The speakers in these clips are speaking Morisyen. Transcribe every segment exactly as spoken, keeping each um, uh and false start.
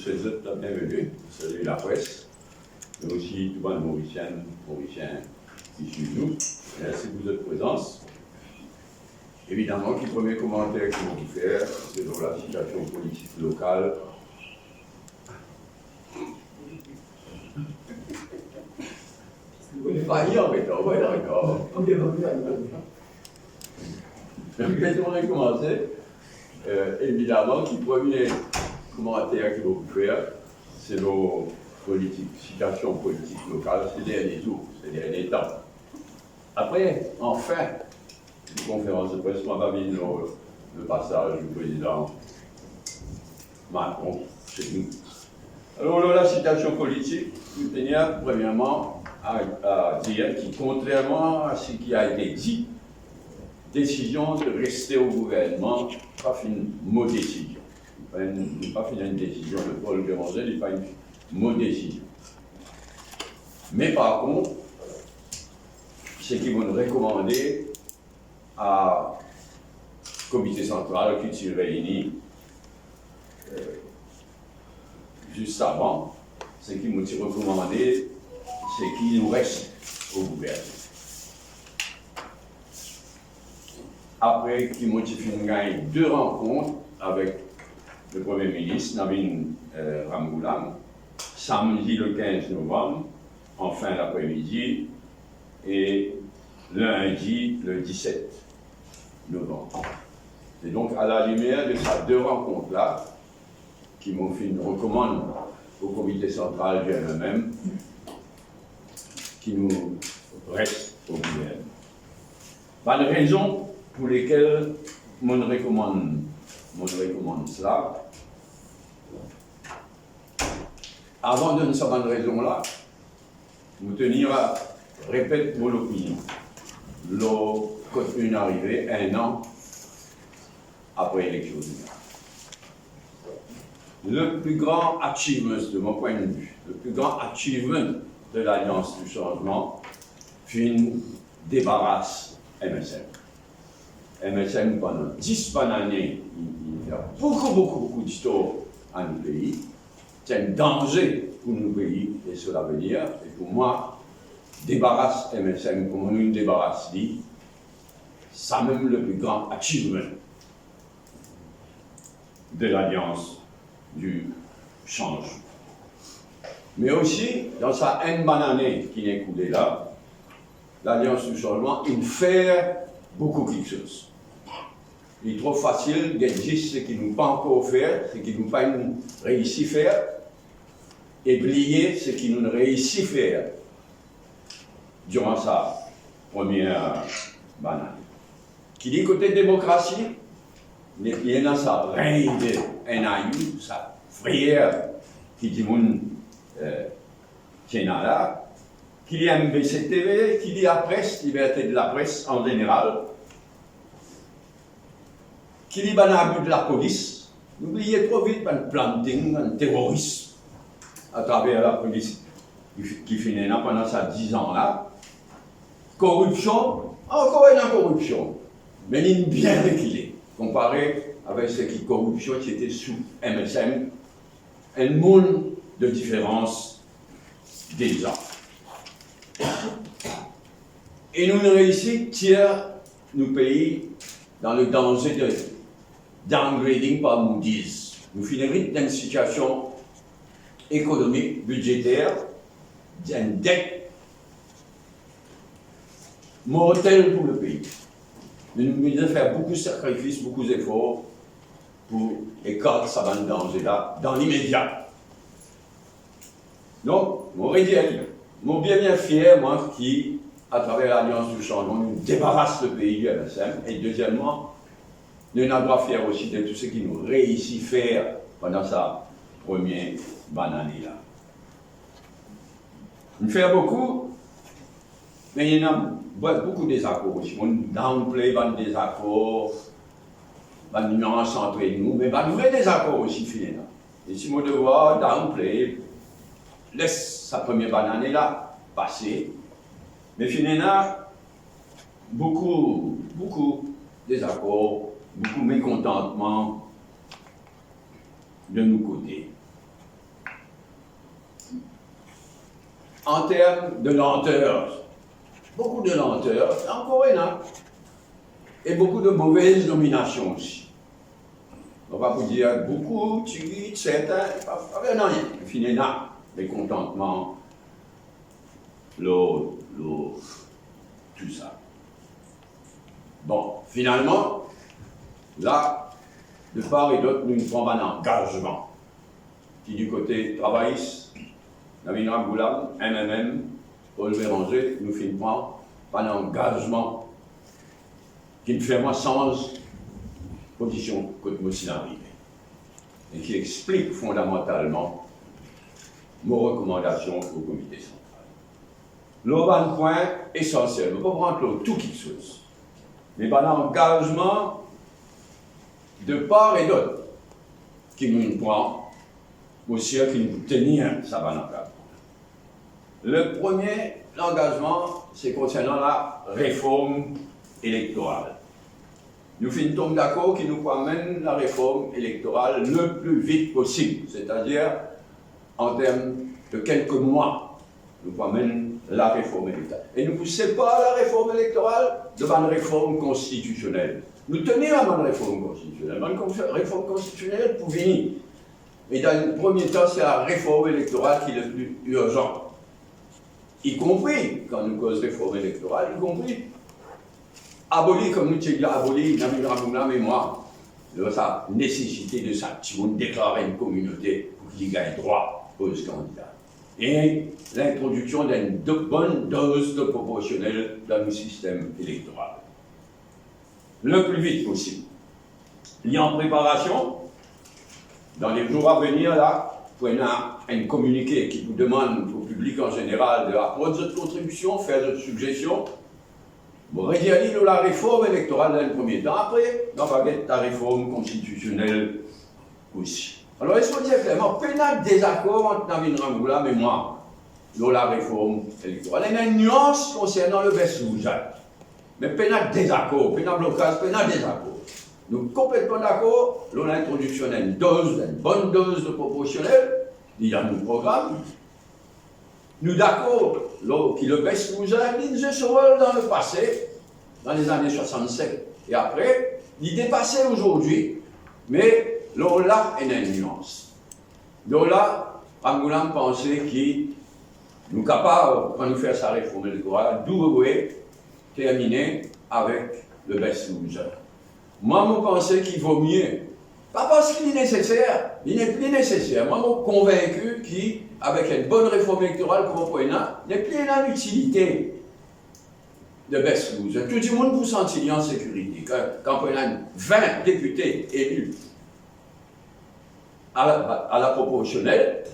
Swet zot labienveni, salu lapres, me osi tou bann Morisien, Morisien ki swiv nou. Mersi pou zot prezans. Evidaman ki premie komanter ki mo pou fer, se lor lasitiasion politik lokal. Ou pa li anretar, ou pa li anretar. Oke, nou rekomanse. Eh, evidaman ki premie komanter ki mo pou fer, se lor politik, sitiasion politik lokal se dernie zour, se dernie tan. Apre, anfin, konferans de pres, mo pa vinn lor le pasaz di prezidan Macron se nou. Alor, lor lasitiasion politik, nou tenir premierman a, a dir ki, kontrierman a seki a ete di, desizion de reste o gouvernman pa finn mo desizion. Li pa enn, li pa finn enn desizion de Paul Bérenger, li pa enn mo desizion. Me par kont, seki mo rekomande a komite santral ki ti reini, eh, zis avan, seki mo ti rekomande, seki nou res o gouvernman. Apre ki mo ti finn gagn de rankont avek le Premie Minis, Navin, eh, Ramgoolam, samdi le kinz novam, an fin lapre-midi, e lindi le diset novam. E donk, a la limier de sa de rankont la, ki mo finn rekomann o komite santral di M M M, ki nou res o gouvernman. Bann rezon pou lekel mo rekomann, mo rekomann sa, avan donn sa bann rezon la, mo tenir a repet mo lopinion lor kot nou arive enn an apre eleksion zeneral. Le pli gran achievement, de mon point de vue, le pli gran achievement de Lalians di Sanzman, finn debaras M S M. M S M pandan dis bann ane, li, li fer boukou, boukou, boukou ditor a nou pei. Ti enn danze pou nou pei e so lavenir. E pou mwa, debaras M S M kouma nou debaras li, samem le pli gran achievement de Lalians di Sanzman. Me osi, dan sa enn bann ane ki finn ekoule la, Lalians di Sanzman inn fer boukou kiksoz. Li tro fasil get zis seki nou pa ankor fer, seki nou pa inn reisi fer, e bliye seki nou reisi fer diran sa premie bann ane. Ki li kote demokrasi, li ena sa regn de haine, sa freyer ki dimoun, eh, ti ena la, ki li M B C T V, ki li lapres, liberte de lapres an zeneral, ki li bann abi de lapolis. Nou bliye tro vit bann planting, bann teroris atraver lapolis ki, ki finn ena pandan sa diz an la. Koripsion, ankor ena koripsion, me li bien rekile konpare avek seki koripsion ti ete sou M S M, enn mond de diferans deza. E nou, nou reisi tir nou pei dan le danze de downgrading par Moody's. Nou finn arit dan enn sitiasion ekonomik, bidzeter, enn det mortel pou le pei. Me nou bizin fer boukou sakrifis, boukou zefor pou ekart sa bann danze la dan limedia. Donk, mo redir li, mo bien, bien fier, mwa, ki, atraver Lalians di Sanzman, nou debaras le pei di M S M, e dezieman, nou ena drwa fier osi de tou seki nou reisi fer pandan sa premie bann ane la. Nou fer boukou, me ena boukou dezakor osi. Mo downplay bann dezakor, bann nians antre nou, me bann vre dezakor osi finn ena. E si mo devwar downplay, les sa premie bann ane la pase, me finn ena boukou, boukou dezakor, boukou mekontantman de nou kote. En termes de lenteur, beaucoup de lenteur, ankor ena, e boukou de movez nominasion osi. Mo pa pou dir boukou, tigit, sertin, pa, pa vremem nanye. Finn ena mekontantman lor, lor tou sa. Bon, finalman, la, de par e dot, nou pran bann angazman. Ki di kote travayis, Navin Ramgoolam, M M M, Paul Bérenger, nou finn pran bann angazman ki fer mwa sanz pozision kot mo ti arive. E ki explik fondamantalman mo rekomandasion o Komite Santral. Lor bann pwin esansiel, mo pa pou rant lor tou kiksoz, me bann angazman de par e dot ki nou pran, mo sir ki nou pou tenir sa bann angazman. Le premie langazman, se konsernan lareform elektoral. Nou finn tom dakor ki nou pou amenn lareform elektoral le pli vit posib, setadir an term de kelke mwa, nou pou amenn lareform elektoral. E nou pou separ lareform elektoral de bann reform konstitisionel. Nou tenir bann reform konstitisionel. Bann konf-, reform konstitisionel pou vini. E dan enn premie tan, se lareform elektoral ki le pli irzan. Ikonpri, kan nou koz reform elektoral, ikonpri aboli, kouma nou ti dir, aboli, Navin Ramgoolam e mwa, lor sa nesesite de sak dimoun deklar enn kominote pou ki li gagn drwa poz kandida. E lintrodiksion d'enn do-, bonn doz de proporsionel dan nou sistem elektoral. Le pli vit posib. Li an preparasion. Dan le zour a venir la, pou ena enn kominike ki pou demann o piblik an zeneral de aport zot kontribision, fer zot sigzestion. Mo redir li lor lareform elektoral dan enn premie tan, apre, nou ava get lareform konstitisionel osi. Alor, les mo dir klerman, pena dezakor ant Navin Ramgoolam e mwa lor lareform elektoral. Ena enn nians konsernan le best loser. Me pena dezakor, pena blokaz, pena dezakor. Nou konpletman dakor lor lintrodiksion d'enn doz, d'enn bonn doz de proporsionel, li dan nou program. Nou dakor lor ki le best loser, li zwe so rol dan lepase, dan lezane swasannset e apre, li depase azordi, me lor la ena enn nians. Donk la, Ramgoolam panse ki nou kapav, kan nou fer sa reform elektoral, do away, termine avek le best loser. Mwa, mo panse ki vomie, pa parski li neseser, li nepli neseser. Mwa, mo konvinki ki avek enn bonn reform elektoral kouma pou ena, nepli ena litilite de best loser. Tou dimoun pou santi li an sekirite. Kan, kan pou ena vin depite eli a la, a la proporsionel,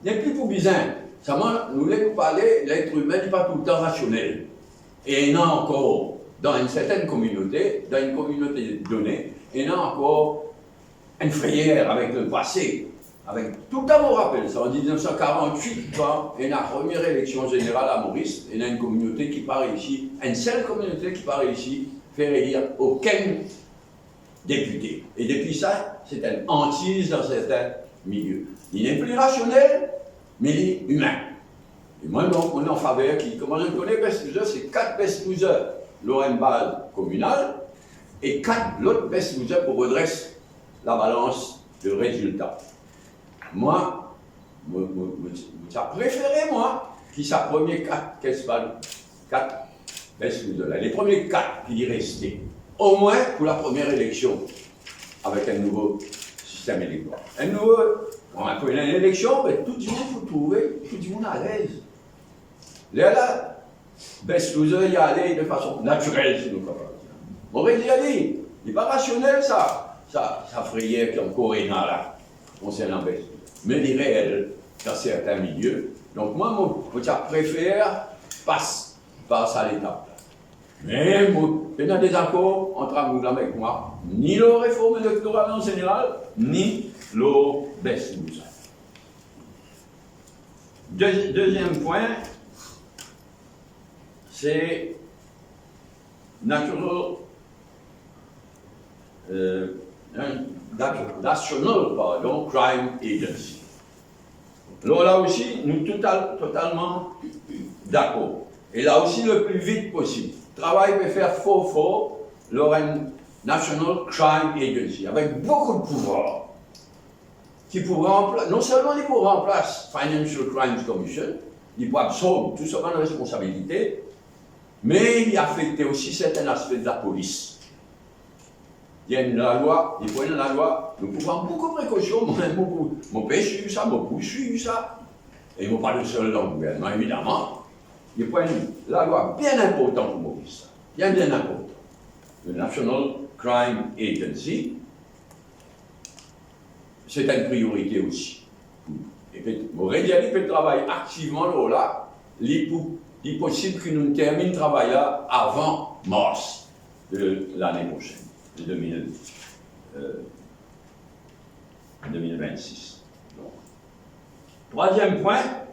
nepli pou bizin. Selman, nou le pou pale, letr imin li pa toultan rasionel. E ena ankor, dan enn sertenn kominote, dan enn kominote done, ena ankor enn frayer avek lepase, avek, toultan mo rapel sa, an diznef san karant-wit, kan ena premie eleksion zeneral a Moris, ena enn kominote ki pa reisi, enn sel kominote ki pa reisi fer elir okenn depite. E depi sa, se enn antiz dan serten milie. Li nepli rasionel, me li imin. E mwa, donk, mo an faver ki, kouma zot kone, best loser, se kat best loser lor enn baz kominal, e kat lot best loser pou redres labalans de rezilta. Mwa, mo, mo, mo, mo ti a prefere, mwa, ki sa premie kat, kes bal, kat best loser la, le premie kat ki reste, omwin pou lapremier eleksion, avek enn nouvo sistem elektoral. Enn nouvo, bon, pou enn eleksion, be tou dimoun pou trouve tou dimoun alez. Lerla, best loser, li ale de fason natirel, si nou kapav dir. Mo redir li, li pa rasionel sa, sa, sa frayer ki ankor ena la, konsernan best loser. Me li reel dan serten milie. Donk mwa, mo, mo ti a prefer pas par sa letap la. Me mo pena dezakor ant Ramgoolam ek mwa, ni lor reform elektoral an zeneral, ni lor best loser. De-, deziem pwin, se natural, euh, hein, nat-, National, pardon, Crime Agency. Lor la osi, nou total, totalman dakor. E la osi, le pli vit posib. Travay pe fer for, for lor enn National Crime Agency, avek boukou de pouvwar, ki pou ranpla-, non selman li pou ranplas Financial Crimes Commission, li pou absorb tou so bann responsabilite, me li afekte osi sertin aspe de lapolis. Li enn lalwa, li pou enn lalwa, nou pou pran boukou prekosion, mwa mem mo pou, mo pe swiv sa, mo pou swiv sa. E mo pa lesel dan gouvernman, evidaman. Li pou enn lalwa bien inportan pou Moris, bien, bien inportan. Le National Crime Agency, se enn priorite osi. E pe, mo redir, li pe travay aktivman lor la, li pou, li posib ki nou terminn travay la avan mars de lane prosenn, de de mil, euh, de mil vennsis. Donk, trwaziem pwin,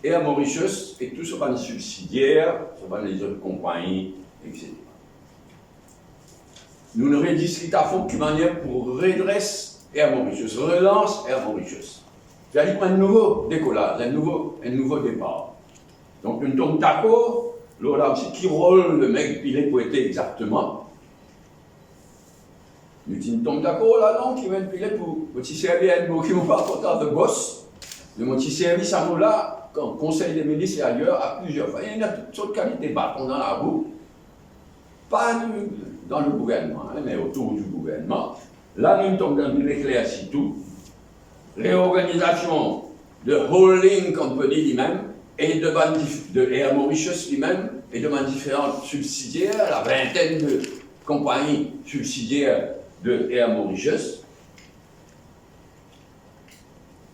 Air Mauritius e tou so bann sibsidier, so bann lezot konpagni, etsetera. Nou, nou rediskit afon ki manier pou redres Air Mauritius, relans Air Mauritius. Fer li pran enn nouvo dekolaz, enn nouvo, enn nouvo depar. Donk, nou tom dakor lor la osi ki rol lemem Pillay pou ete exakteman. Nou ti tom dakor la, non, ki lemem Pillay pou, pou ti servi enn mo ki mo pa kontan, the boss. Me mo ti servi sa mo la, kan Konsey de Minis e ayer, a plizier fwa. Ena tou sort kalite baton dan labou. Pa dan le gouvernman, hein, me otour di gouvernman. La, nou tom dan leklersi tou. Reorganizasion de holding company limem e de bann dif-, de Air Mauritius limem e de bann diferan sibsidier, la vintenn de konpagni sibsidier de Air Mauritius.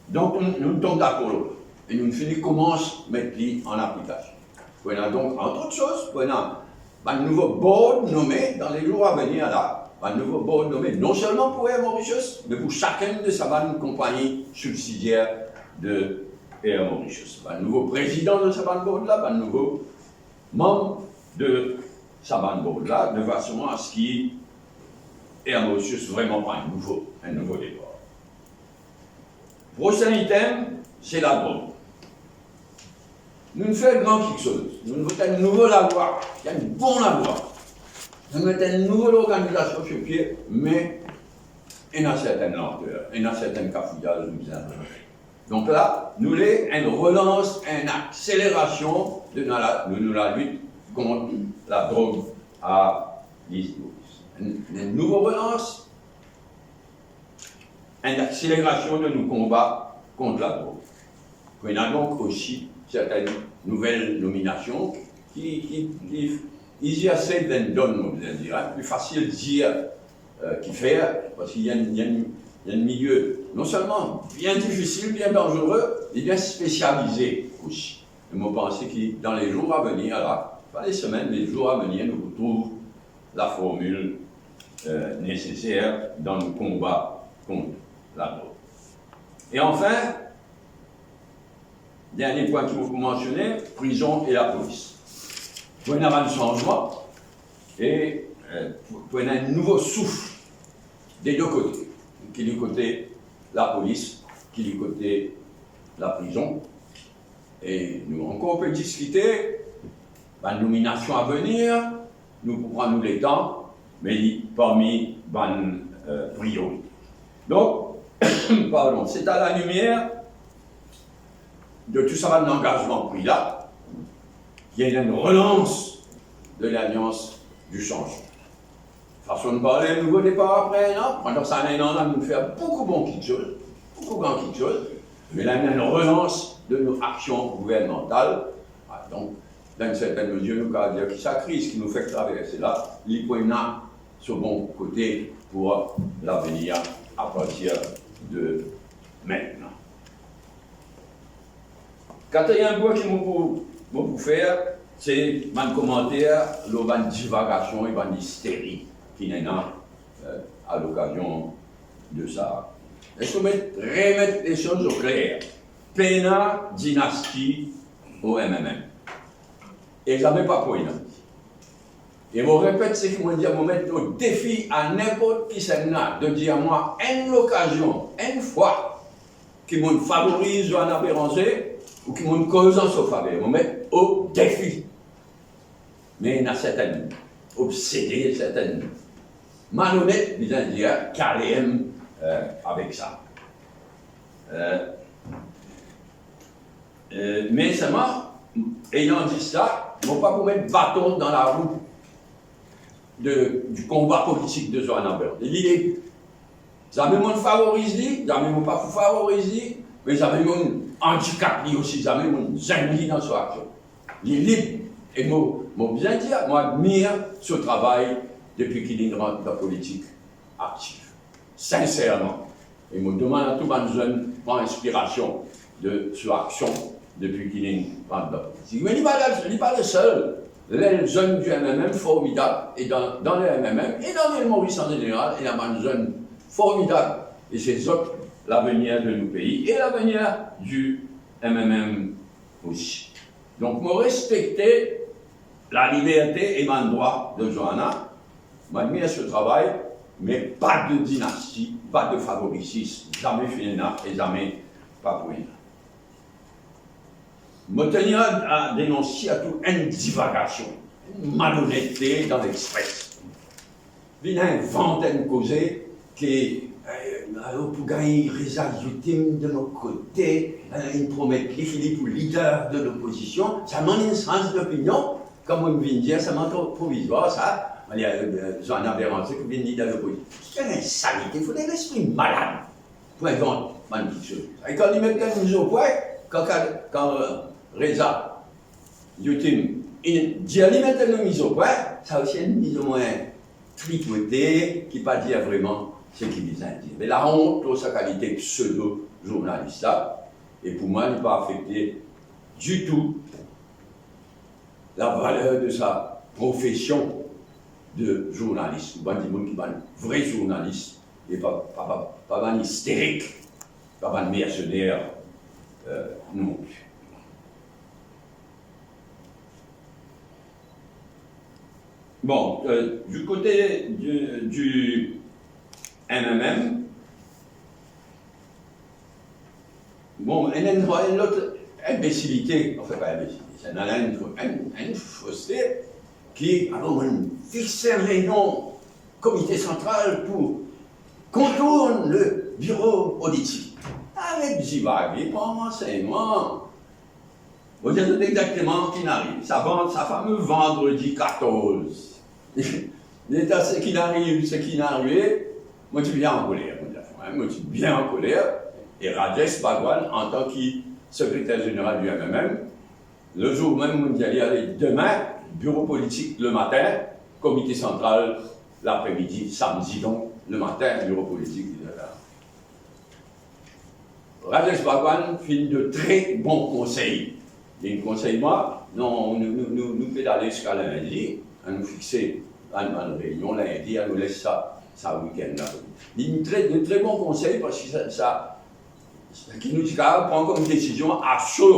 Donk, nou, nou tom dakor e nou fini koumans met li an aplikasion. Pou ena donk, antre ot soz, pou ena bann nouvo board nome dan lezour avenir la, bann nouvo board nome non selman pou Air Mauritius, me pou sakenn de sa bann konpagni sibsidier de Air Mauritius. Bann nouvo prezidan de sa bann board la, bann nouvo manm de sa bann board la, de fason a se ki Air Mauritius vreman pran enn nouvo, enn nouvo depar. Prosin item, se ladrog. Nou'nn fer gran kiksoz. Nou'nn vot enn nouvo lalwa, enn bon lalwa. Nou'nn met enn nouvo lorganizasion sir pie, me ena sertenn lanter, ena sertenn kafouyaz nou bizin fer. Donk la, nou le enn relans, enn akselerasion de nou la, de nou lalit kont ladrog a Lil Moris. Enn, enn nouvo relans, enn akselerasion de nou konba kont ladrog. Pou ena donk osi sertenn nouvel nominasion ki, ki, ki easier said than done, mo bizin dir, hein, pli fasil dir, euh, ki fer, parski li enn, li enn, li enn milie non selman bien difisil, bien danzere, li bien spesialize osi. E mo panse ki dan lezour avenir la, pa lesemenn, lezour avenir, nou pou trouv laformil, euh, neseser dan nou konba kont ladrog. E anfin, dernie pwin ki mo pou mansione, prizon e lapolis. Pou ena bann sanzman e, euh, pou, pou ena enn nouvo souf de de kote, ki li kote lapolis, ki li kote laprizon. E nou ankor pe diskite bann nominasion avenir, nou pou pran nou letan, me li parmi bann, euh, priorite. Donk, pardon, se a lalimier de tou sa bann langazman pri la, ki ena enn relans de Lalians di Sanzman. Fason parle, enn nouvo depar apre enn an. Pandan sa enn an la, nou fer boukou bon kiksoz, boukou gran kiksoz, me la, ena enn relans de nou aksion gouvernmantal. Ah, donk, dan enn sertenn mezir, nou kav dir ki sa kriz ki nou fek traverse la, li pou ena so bon kote pou lavenir apartir de mintnan. Katriem pwin ki mo pou, mo pou fer, se bann komanter lor bann divagasion e bann isteri ki ena, euh, a lokazion de sa. Eski mo met, remet lesoz okler? Pena dinasti o M M M. E zame pa pou ena. E mo repet seki mo dir, mo met o defi a ninport kisannla de dir mwa enn lokazion, enn fwa, ki mo'nn favoriz Johanna Béranger ou ki mo'nn koz an so faver. Mo met o defi. Me ena sertenn obsede, sertenn malonet, bizin dir, ki ale mem, eh, avek sa. Eh, eh, me selman, etan dir sa, mo pa pou met baton dan larou de, di konba politik de Johanna Béranger. Li lib. Zame mo'nn favoriz li, zame mo pa pou favoriz li, me zame mo'nn andikap li osi, zame mo'nn zenn li dan so aksion. Li lib. E mo, mo bizin dir, mo admir so travay depi ki li rant dan politik aktif. Sinserman. E mo demann a tou bann zenn pran inspirasion de so aksion depi ki li rant dan politik. Me li pa, li pa lesel. Ler zenn di M M M formidab, e dan, dan le M M M, e dan Lil Moris an zeneral, ena bann zenn formidab. E se zot lavenir de nou pei, e lavenir di M M M osi. Donk, mo respekte laliberte e bann drwa de Johanna, mo admir so travay, me pa de dinasti, pa de favoritism, zame finn ena e zame pa pou ena. Mo tenir a, a denonse a tou enn divagasion, enn malonete dan lexpres. Vinn invant enn koze ki, eh, alor pou gagn Reza Youtim de mo kote, eh, inn promet li ki li pou lider de lopozision, sa mo ena sans lopinion, kan mo vinn dir sa, mo tro provizwar sa, mo dir, eh, Johanna Béranger pou vinn lider lopozision. Ki enn insanite, fode enn lespri malad pou invant bann kiksoz. E kan li met enn mizo pwin, kan, kan, kan, eh, Reza Youtim, inn dir li met enn mizo pwin, sa osi enn mizo mwin tripote, ki pa dir vreman seki bizin dir. Me lahont lor sa kalite pseudo zournalis la, e pou mwa, li pa afekte ditou lavaler de sa profesion de zournalis, ou bann dimoun ki bann vre zournalis, e pa, pa, pa, pa bann isterik, pa bann mersener, eh, non pli. Bon, eh, di kote di, di M M M, bon, enn, enn, enn lot enbesilite, anfin, pa enbesilite, se enn, enn, enn, enn foste ki, alor, mo'nn fixe enn reynion komite santral pou kontourn le biro politik. Aret divage, pran ransegnman. Mo dir zot exakteman ki arive. Sa van-, sa fame vandredi katorz. Letan seki arive, seki arive, mo ti bien ankoler, mo dir, mo ti bien ankoler. E Rajesh Bhagwan, antan ki sekreter zeneral di M M M, lezour mem, mo'nn dir li, ale, demin, biro politik lematin, komite santral lapremidi, samdi, donk, lematin, biro politik, etsetera. Rajesh Bhagwan finn donn tre bon konsey. Li konsey mwa, non, nou, nou, nou, nou pe ale ziska lindi, anou fixe bann, bann reynion lindi, anou les sa, sa wikenn la. Li donn tre, donn tre bon konsey, parski sa, sa, seki nou ti kapav pran kom desizion a so,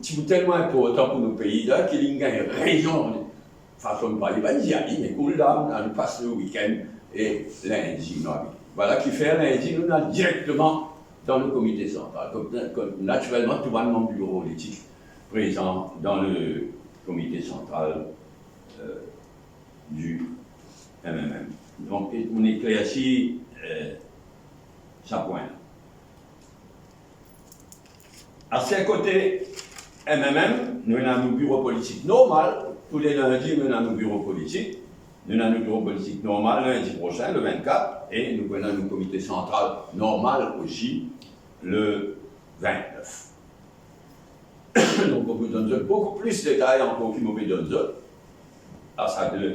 ti telman inportan pou nou pei la, ki li gagn rezon. Fason pa li, pa li dir, "Ali, me cool down, anou pas le wikenn e lindi nou ale." Vwala kifer lindi nou al direkteman dan le komite santral. Kom, kom, natirelman, tou bann manm biro politik prezan dan le komite santral, eh, di M M M. Donk, pou nou eklersi, eh, sa pwin la. Aster kote M M M, nou ena nou biro politik normal, toule lindi nou ena nou biro politik, nou ena nou biro politik normal lindi prosin, le vennkat, e nou pou ena nou komite santral normal osi, le vennef. Donk, mo pou donn zot boukou plis detay ankor ki mo pe donn zot a sa de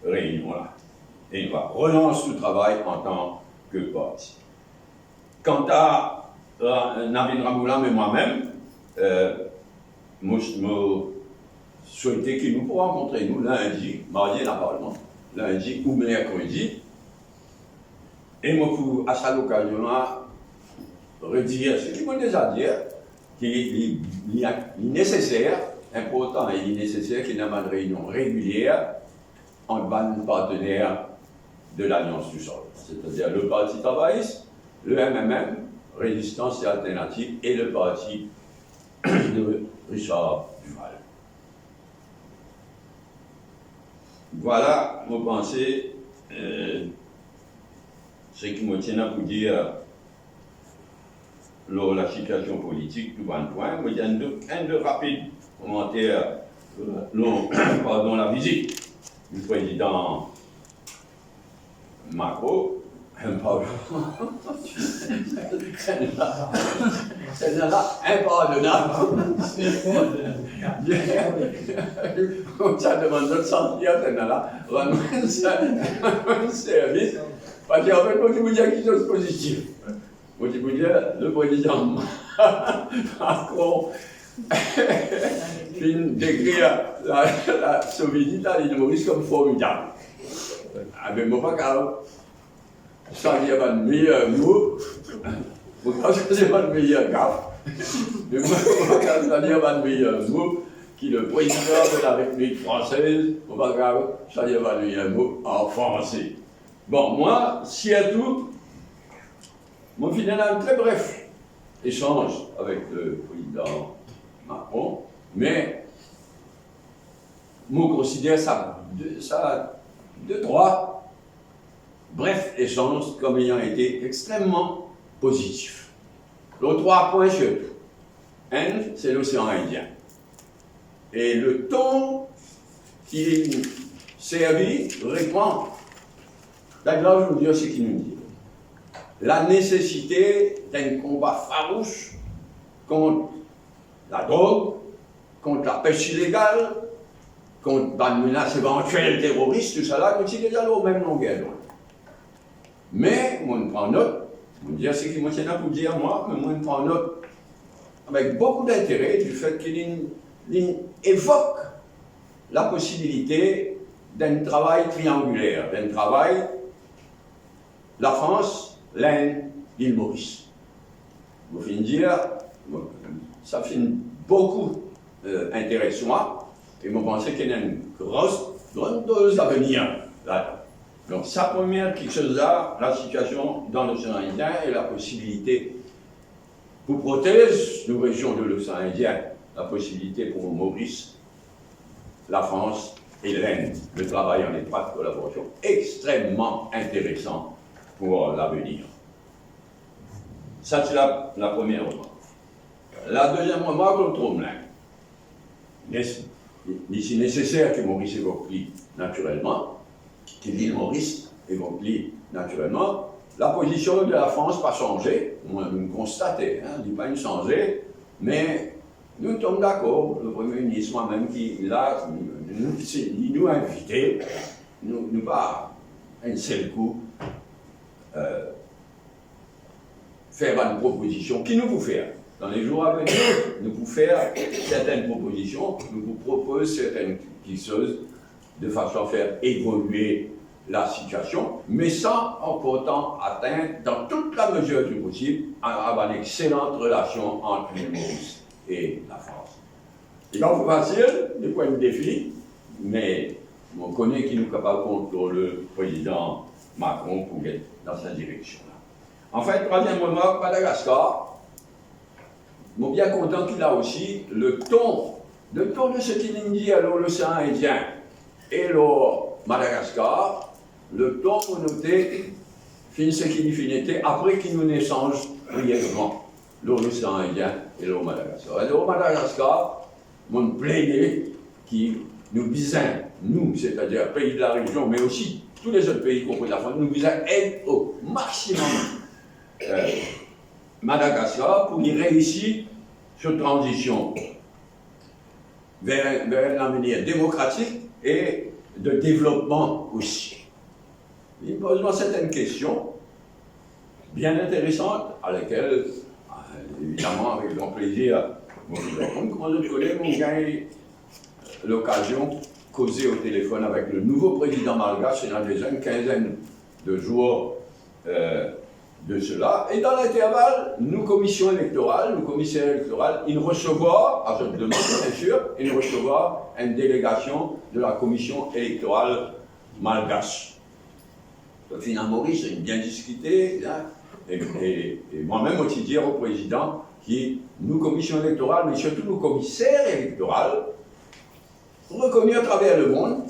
reynion la. E nou va relans nou travay antan ke parti. Kanta, eh, Navin Ramoula e mwa mem, eh, mo, mo swete ki nou pou rankontre nou lindi, mardi ena parlman, lindi ou merkredi, e mo pou, a sa lokazion la, redir seki mo deza dir, ki li, li, li neseser, inportan e li neseser ki ena bann reynion regilie ant bann partener de Lalians di Sol, setadir le Parti Travayis, le M M M, Résistance et Alternative et le parti de Richard Duval. Vwala, mo panse, euh, seki mo ti ena pou dir lor lasitiasion politik, tou bann pwin. Mo dir enn de, enn de rapid komanter, euh, lor, pardon, lavizit di prezidan Macron, pardon. Sennla, sennla, inpardonab. Koumsa demann zot santi, sennla, rann mwa sa, rann mwa servis. Parski anfet, mo ti pou dir kiksoz pozitif. Mo ti pou dir, le prezidan Macron finn dekrir la, la, so vizit la, lil Moris kom formidab. Abe, mo pa kav swazir bann meyer mo, mo kav swazir bann meyer gaf, me mo pa kav swazir bann meyer mo ki le président de la République française, mo pa kav swazir bann meyer mo an franse. Bon, mwa, sirtou, mo finn ena enn tre bref esanz avek le prezidan Macron, me mo konsider sa de, sa de trwa bref esanz kom ayant ete extrememan pozitif. Lor trwa pwin sirtou. Enn, se Losean Indien. E le ton ki servi repran, Douglas, nou dir seki nou dir. La nesesite d'enn konba farous kont ladrog, kont lapes ilegal, kont bann menas evantiel teroris, tousala, nou ti deza lor mem longer lonn. Me mo pran not, mo dir seki mo ti ena pou dir mwa, me mo pran not avek boukou dintere difet ki li, li evok laposibilite d'enn travay triangiler, d'enn travay Lafrans, Lenn, Lil Moris. Mo finn dir, mo, sa finn boukou, euh, interes mwa, e mo panse ki ena enn gro, gran doz lavenir ladan. Donk, sa premie kiksoz la, lasitiasion dan Losean Indien e laposibilite pou protez nou rezion de Losean Indien, laposibilite pou Moris, Lafrans e Lenn de travay an etroit kolaborasion, extrememan interesan pou lavenir. Sa ti la, la premie remark. La deziem remark, lor Tromelin. Nes-, li ti neseser ki Moris evok li natirelman, ki Lil Moris evok li natirelman. Lapozision de Lafrans pa sanze, mo, mo konstate, hein, li pa finn sanze, me nou tom dakor, le Premie Minis, mwa mem ki la, nou, se, li nou invite, nou, nou pa enn sel kou, euh, fer bann propozision ki nou pou fer. Dan le zour a venir, nou pou fer sertenn propozision, nou pou propoz sertenn kiksoz de fason a fer evolie lasitiasion, me san portan atent, dan tout lamezir di posib, a, a bann exselant relasion ant Lil Moris e Lafrans. Li pa pou fasil, li pou enn defi, me mo kone ki nou kapav kont lor le prezidan Macron pou get dan sa direksion la. Anfin, trwaziem remark, Madagaskar. Mo bien kontan ki la osi, le ton, le ton de seki nou dir lor Losean Indien e lor Madagaskar, le ton mo note finn seki li finn ete apre ki nou esanz brievman lor Losean Indien e lor Madagaskar. E lor Madagaskar, mo plede ki nou bizin, nou, setadir pei de la rezion, me osi tou lezot pei, konpri Lafrans, nou bizin ed o maximum, euh, Madagaskar pou li reisi so tranzision ver, ver enn lavenir demokratik e de devlopman osi. Li poz mwa sertenn kestion bien interesan, a lakel, euh, evidaman, avek gran plezir, mo pou reponn. Kouma zot kone, mo gagn lokazion koze o telefonn avek le nouvo prezidan malgas, ena deza enn kinzenn de zour, euh, de sela. E dan linterval, nou komision elektoral, nou komiser elektoral, inn resevwar, a zot demann, biensir, inn resevwar enn delegasion de la Komision Elektoral Malgas. Zot finn a Moris, zot inn bien diskite, hein. E, e, e mwa mem, mo ti dir o prezidan ki nou Komisyon Elektoral, me sirtou nou Komiser Elektoral, rekoni atraver lemond,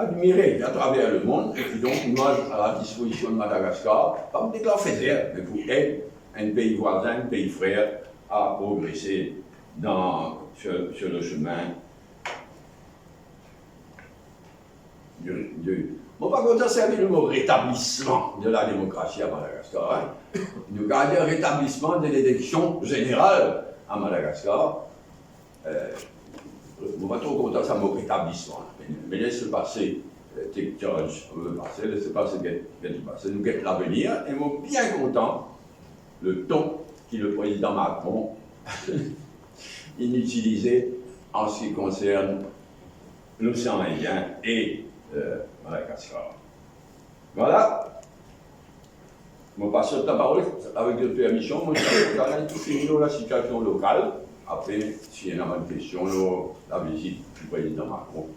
admire atraver lemond, e ki donk nou a la dispozision de Madagaskar, pa pou deklar Fezer, me pou ed enn pei vwazin, enn pei frer a progrese dan, sur, sur le chemin de, de, mo pa kontan servi lemo retablisman de la demokrasi a Madagaskar, en. Nou kapav dir retablisman de leleksion zeneral a Madagaskar. Euh, mo pa tro kontan sa mo retablisman la, me, me les pase, euh, take charge, euh, pase, les pase, get, get pase, nou get lavenir, e mo bien kontan le ton ki le prezidan Macron inn itilize an se ki konsern Losean Indien e, euh, Madagaskar. Vwala. Mo pa sot laparol, avek zot permision, mo ti pe kontan fini lor lasitiasion lokal. Apre, si ena bann kestion lor lavizit di prezidan Macron,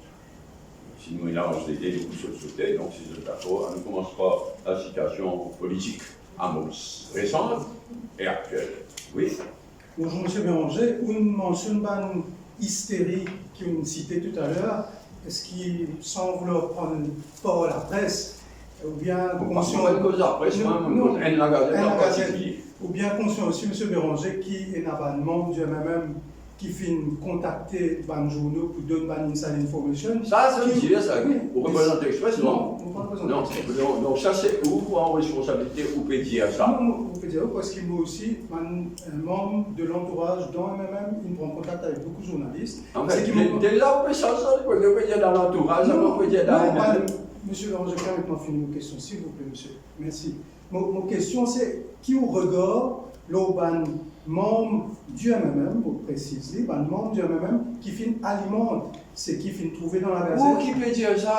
si nou ena anvi de, nou pou sot sote. Donk, si zot dakor, anou koumans par lasitiasion politik, amors, resan e aktiel. Wi. Bonzour, Misie Béranger. Ou mansionn bann isteri ki ou site toutaler, eski san vouloir pran par lapres, oubien... Mo pa konsian, koz lapres, non, mwa, mo non, koz enn lagazet an partikilie. Oubien konsian osi, Misie Béranger, ki ena bann manm di M M M ki finn kontakte bann zourno pou donn bann inside information. Sa, sa, ki, Misie, sa, wi, ou reprezant Express, non? Non, mo pa reprezant Express. Non, donk, donk sa se ou, ou an responsabilite, ou pe dir sa. Non, mo, mo pe dir ou, parski mwa osi, bann, euh, manm de lantouraz dan M M M, inn pran kontak avek boukou zournalis. Anfin, se ki de, mo deza ou pe sanz sa, ou pe dir dan lantouraz, non, ou pe dir dan M M M. Non, bann, Misie Béranger, permet mwa fini mo kestion, silvouple, misie. Mersi. Mo, mo kestion se, ki ou regar lor bann manm di M M M, mo presiz li, bann manm di M M M ki finn alimant seki finn trouve dan lagazet? Ou ki pe dir sa?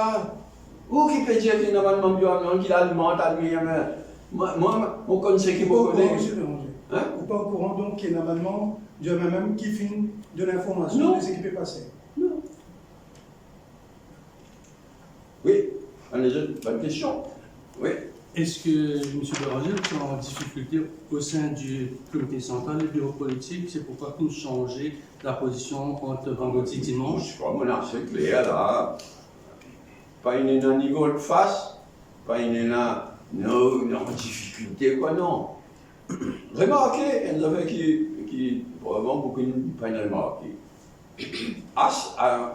Ou ki pe dir ki ena bann manm di M M M ki alimant, alimant? Mwa, mwa, mo konn seki mo kone. Ou pa okouran, Misie Béranger? Hein? Ou pa okouran, donk, ki ena bann manm di M M M ki finn donn informasion de seki pe pase? Non. Wi, bann lezot, bann kestion. Wi. Eski, Misie Béranger, ou ti an difikilte o sein di komite santral e biro politik, se poukwa ki ou sanze lapozision ant vandredi, dimans? Mo krwar mo ase kler la. Pa ena ni voltfas, pa ena, non, non, difikilte, kwa, non. Remarke, enn zafer ki, ki, vreman, boukou dimoun pa'nn remarke. As-, a,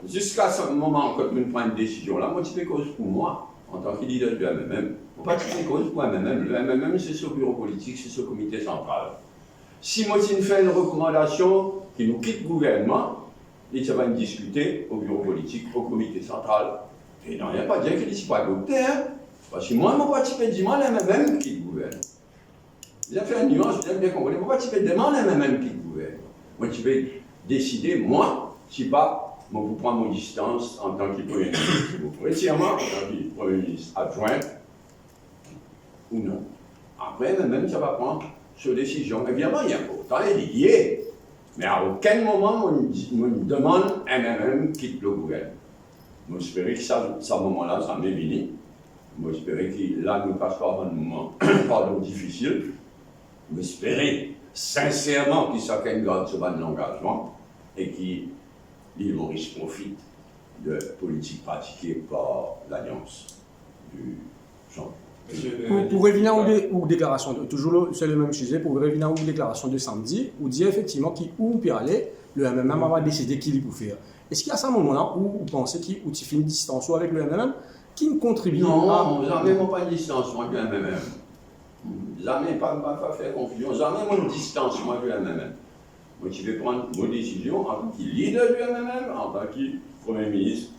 ziska sa moman kot nou pran desizion la, mo ti pe koz pou mwa, antan ki lider di M M M. Mo pa ti pe koz pou M M M. Le M M M, se so biro politik, se so komite santral. Si mo ti fer enn rekomandasion ki nou kit gouvernman, li ti ava diskite o biro politik, o komite santral. E nanye pa dir ki li ti pou adopte, hein. Parski mwa, mo pa ti pe dimann M M M kit gouvernman. Bizin fer nians, bizin bien konpran. Mo pa ti pe demann M M M kit gouvernman. Mo ti pe deside, mwa, si pa, mo pou pran mo distans antan ki Premie Minis. Mo pou retir mwa antan ki Premie Minis adwin ou non. Apre, M M M ti ava pran so desizion. Evidaman, li inportan e li ye. Me a okenn moman, mo, mo demann M M M kit le gouvernman. Mo espere ki sa, sa moman la, zame vini. Mo espere ki la nou pas par bann moman, pardon, difisil. Mo espere sinserman ki sakenn gard so bann langazman e ki Lil Moris profit de politik pratike par Lalians di Sanzman. Pou, pou revinn a ou de-, ou deklarasion, touzour le, se le mem size, pou revinn a ou deklarasion de samdi, ou dir efektivman ki ou pe ale, le M M M ava deside ki li pou fer. Eski a sa moman la ou, ou panse ki ou ti finn distans ou avek le M M M, ki kontribie a... Non, zame mo pa distans mwa de M M M. Zame, pa, pa, pa fer konfizion. Zame mo distans mwa de M M M. Mo ti pe pran mo desizion antan ki lider di M M M, antan ki Premie Minis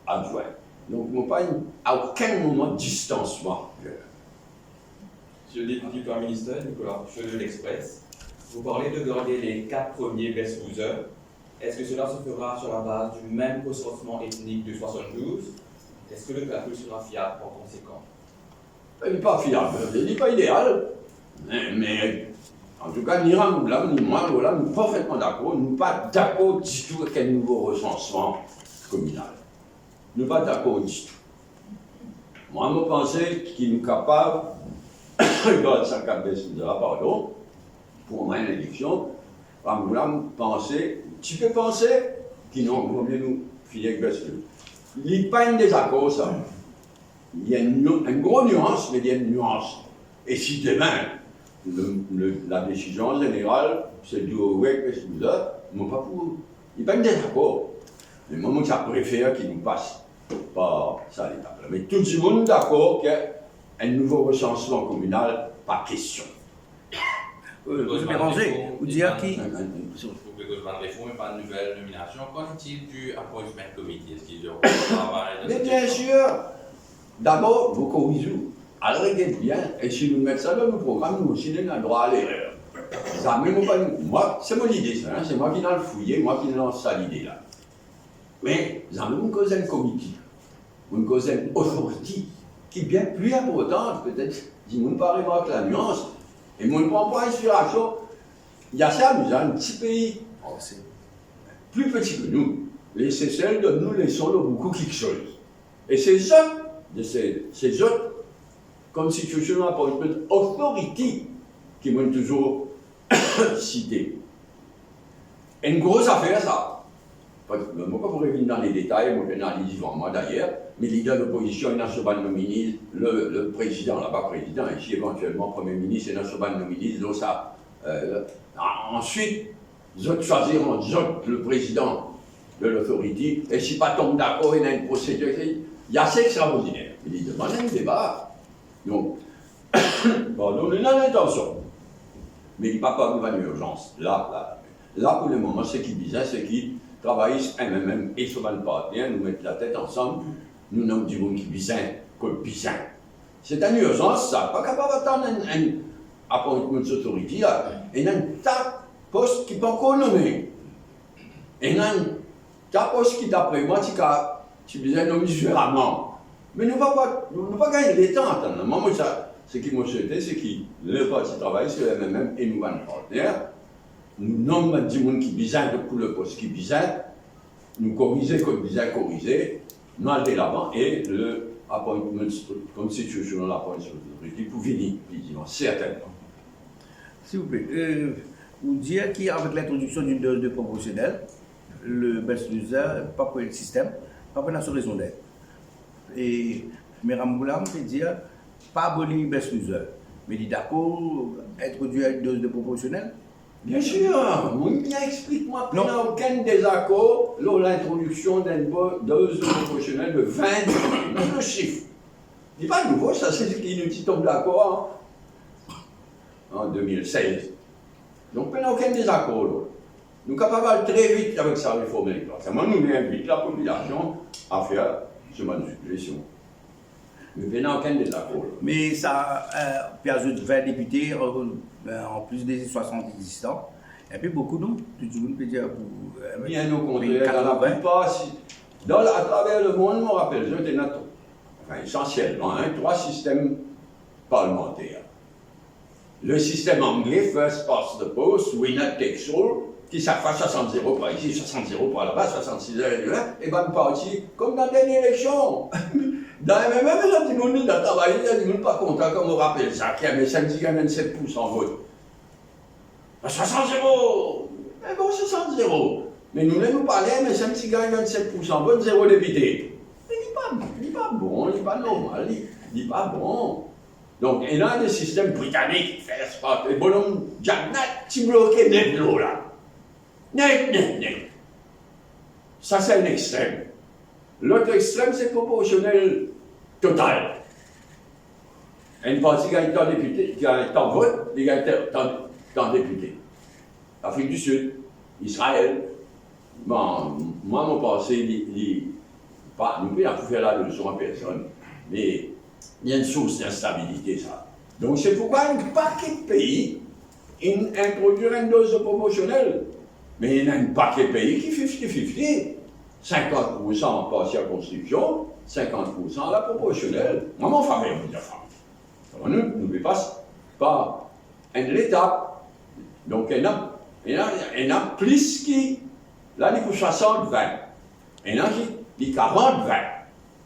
adwin. Donk, mo pa, a okenn moman, distans mwa. Monsieur le député par ministère, Nicolas Chaulieu, L'Express, vous parlez de garder les quatre premiers best losers. Est-ce que cela se fera sur la base du même recensement ethnique de soixante-douze? Est-ce que le calcul sera fiable par conséquent? Li pa fiab, li pa ideal. Me, me, antouka, ni Rambourg la, ni mwa, nou la, nou parfetman dakor, nou pa dakor ditou avek enn nouvo resansman kominal. Nou pa dakor ditou. Mwa, mo panse ki nou kapav gard sa kas Best Loser la, pardon, pou enn eleksion, Ramgoolam panse, ti pe panse ki non, vomie nou fini ek Best Loser. Li pa enn dezakor sa. Li enn nou-, enn gro nians, me li enn nians. E si demin, le, le, ladesizion zeneral, se dir wi ek Best Loser, mo pa pou, li pa enn dezakor. Me mwa, mo ti a prefer ki nou pas par sa letap la. Me tou dimoun dakor ki enn nouvo resansman kominal, pa kestion. Euh, Koz bann Béranger, reform, ou dir ki bann, pou koz bann reform e bann nouvel nominasion, qu'en est-il du appointment committee? Eski zot travay dan... Me sa bien sir, dabor, mo koriz ou. Al reget bien, e si nou met sa dan nou program, nou osi nou ena drwa lerer. Zame mo pa, mwa, se mo lide sa, hein, se mwa ki'nn al fouye, mwa ki'nn lans sa lide la. Me zame mo'nn koz enn komite, mo'nn koz enn authority ki bien pli inportan, petet dimoun pa remark lanians. E mo'nn pran pou inspirasion, ase amizan, enn ti pei pli peti ki nou, Lesesel donn nou leson lor boukou kiksoz. E se zot, se, se zot Constitutional Appointment Authority ki mo'nn touzour site. Enn gro zafer sa. Mo pa pou revinn dan le detay, mo pena li devan mwa dayer, me lider lopozision ena so bann nomine, le, le prezidan, laba prezidan, isi evantielman premie minis, ena so bann nomine lor sa, euh, a-, answit, zot swazir ant zot le prezidan de l'authority, e si pa tonm dakor, ena enn prosedir, se, ase extraordiner. Li demann enn deba. Donk, pardon, nou ena lintansion. Me li pa pou ariv enn irzans. La, la, la. La, pou lemoman, seki bizin, seki travayis M M M e so bann partner, nou met latet ansam, nou nom dimoun ki bizin, kot bizin. Se enn irzans sa, pa kapav atann enn, enn appointment authority la. Ena enn ta pos ki pankor nome. Ena enn ta pos ki, dapre mwa, ti ka, ti bizin nome diferaman. Me nou pa, pa, nou, nou pa gagn letan atann. Mwa, mo sa, seki mo swete, seki le Parti Travayis, le M M M e nou bann partner, nou nom bann dimoun ki bizin, donk pou le pos ki bizin, nou korize kot bizin korize, nou al delavan e le appointment, Constitutional Appointment Authority pou vini, li dir, sertennman. Silvouple, euh, ou dir ki avek lintrodiksion d'une dose de proporsionel, le Best Loser pa pou enn sistem, pa pou ena so rezondet. E Me Ramgoolam pe dir, pa aboli Best Loser, me li dakor introdwir enn doz de proporsionel? Bien sir, mo'nn bien explik mwa, pena okenn dezakor lor lintrodiksion d'enn bo-, doz proporsionel de vin, nou sif. Li pa nouvo, sa se seki nou ti tonm dakor an, an de mil sez. Donk, pena okenn dezakor la. Nou kapav al tre vit avek sa reform elektoral. Selman, nou, nou invit lapopilasion a fer so bann sizesion. Me pena okenn dezakor la. Me sa, euh, pe azout vin depite, euh, euh, an plis de swasant egzistan. Enpe boukou, non? Tou dimoun pe dir pou, euh, bien o kontrer, dan laplipar, si, dan la, atraver lemond, mo rapel zot, ena, anfin, esansielman, hein, trwa sistem parlimanter. Le sistem angle, first past the post, winner takes all, ki sak fwa swasant zero par isi, swasant zero par laba, swasant sis zero, e bann parti, kom dan dernie eleksion. Dan M M M, ena dimoun, dan travay, ena dimoun pa kontan, kan mo rapel sa, ki M S M ti gagn vennset poursan vot. Swasant zero! Me bon, swasant zero. Me nou, ler nou pale, M S M ti gagn vennset poursan vot, zero depite. Me li pa, li pa bon, li pa normal, li, li pa bon. Donk, ena de sistem britanik, first past, e bonom Jack Nat ti bloke net lor la. Net, net, net. Sa, se enn extrem. Lot extrem, se proporsionel total. Enn parti gagn tan depite, gagn tan vot, li gagn tan, tan, tan depite. Lafrik di Sid, Izrael, bon, mwa, mo panse li, li, pa, nou pena pou fer laleson a personn, me li enn sours dinstabilite, sa. Donk, se poukwa enn paket pei inn introdwir enn doz proporsionel. Me ena enn paket pei ki fifti fifti, sinkant poursan par sirkonskripsion, sinkant poursan a la proporsionel. Mwa, mo an faver, mo dir, anfin, nou, nou pe pas par enn letap. Donk, ena, ena, ena plis ki, la, li pou swasant vin. Ena ki, li karant vin.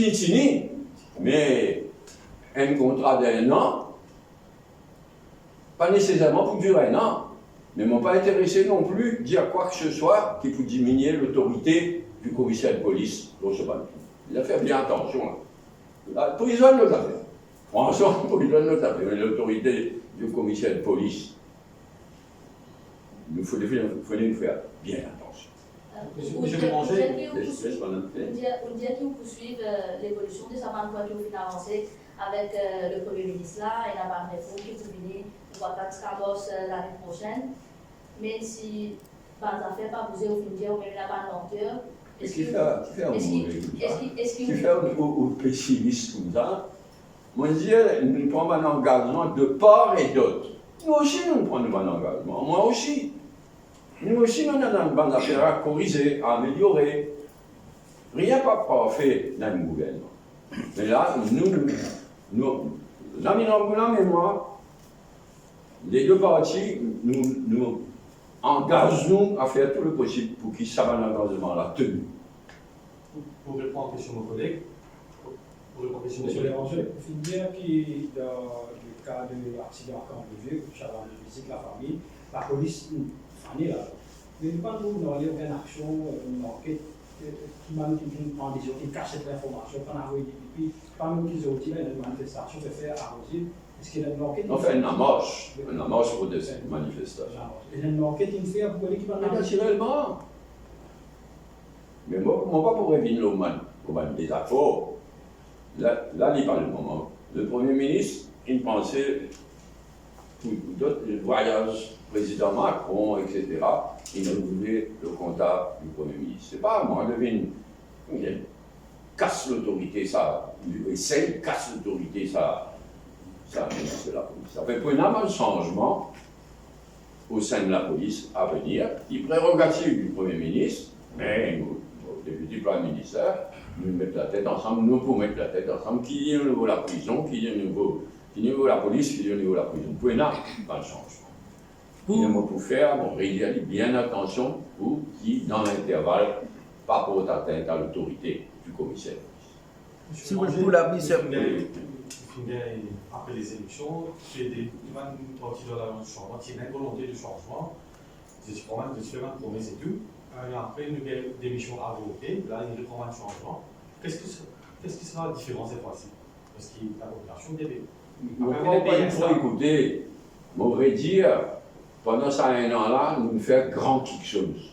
tini tini, me enn kontra d-enn an, pa nesesarman pou dir enn an, me mo pa interese non pli dir kwa ki se swa ki pou diminie lotorite di komiser de polis lor so bann tou. Li a fer bien atansion la. La, pou li zwenn lot zafer. Fransman, pou li zwenn lot zafer, me lotorite di komiser de polis, nou fode, fode nou fer bien atansion. Euh, Monsieur, ou Monsieur dir, Boulanger, ou dir ki ou les, les pouswiv, madame. Ou dir, ou dir ki ou pouswiv, euh, levolision de sa bann pwin ki ou finn avanse avek, euh, le Premie Minis la, ena bann reform ki pou vini, nou va kapav koumans, euh, lane prosenn. Me si bann zafer pa bouze, ou finn dir, ou mem ena bann lanter, eski, eski, eski, eski, eski ou, ou, ou pesimis koumsa? Mo dir, nou pran bann angazman de par e dot. Nou osi, nou pran nou bann angazman. Mwa osi. Nou osi, nou ena bann zafer a korize, a ameliore. Rien pa parfe dan enn gouvernman. Me la, nou, nou, nou, Zami Lambourn e mwa, lede parti, nou, nou, Angaz nou a fer tou leposib pou ki sa bann angazman la teni. Pour, pour répondre à la question de mon collègue, pour répondre à la question de mon Monsieur collègue, Béranger, vous venez de dire que dans le cas de l'accident à Camp-Béliveau, ça va visiter la famille, la police, hmm, famille là. Mais nous pas nous, nous avons aucune action, euh, une enquête, euh, qui m'a dit qu'il prend des gens qui cachent cette information, qu'on a envoyé depuis, pas même qu'ils ont dit, là, une manifestation fait faire à Rosier. Est-ce qu'il y a une enquête? Nou fer enn mars, enn mars pou des manifestasion. Et une enquête, une fait, vous connaissez qui va Natirelman. Me mo, mo pa pou revinn lor bann, lor bann dezakor. La, la li pa lemoman. Le Premie Minis, inn panse pou, pou dot, le vwayaz Prezidan Macron, et cetera, inn retrouve le kontak du Premie Minis. Se pa mwa, mo vinn, vinn kas lotorite sa, esey kas lotorite sa, sa, Minis de la Polis. Sa fer pou ena bann sanzman o sin de lapolis avenir, ki prerogativ du Premie Minis, me nou, nou, Deputy Prime Minister, nou met latet ansam, nou pou met latet ansam, ki li o nivo laprizon, ki li o nivo, ki nivo lapolis, ki li o nivo laprizon. Pou ena bann sanzman. Pou mo pou fer, mo redir li bien atansion pou ki dan linterval pa port atint a lotorite du Komiser. Si vous voulez, pour la mise, Finn gagn apre lezeleksion, se de, nou parti dan la sanzman, ti ena volonte de sanzman, zot ti pran bann, zot ti fer bann promes e tou, e apre nou gagn demision avoke, la nou repran bann sanzman. Qu'est-ce qui sera, qu'est-ce qui sera différent cette fois-ci? Parski la populasion debe. Mo pa, pa tro ekoute, mo redir, pandan sa enn an la, nou fer gran kiksoz.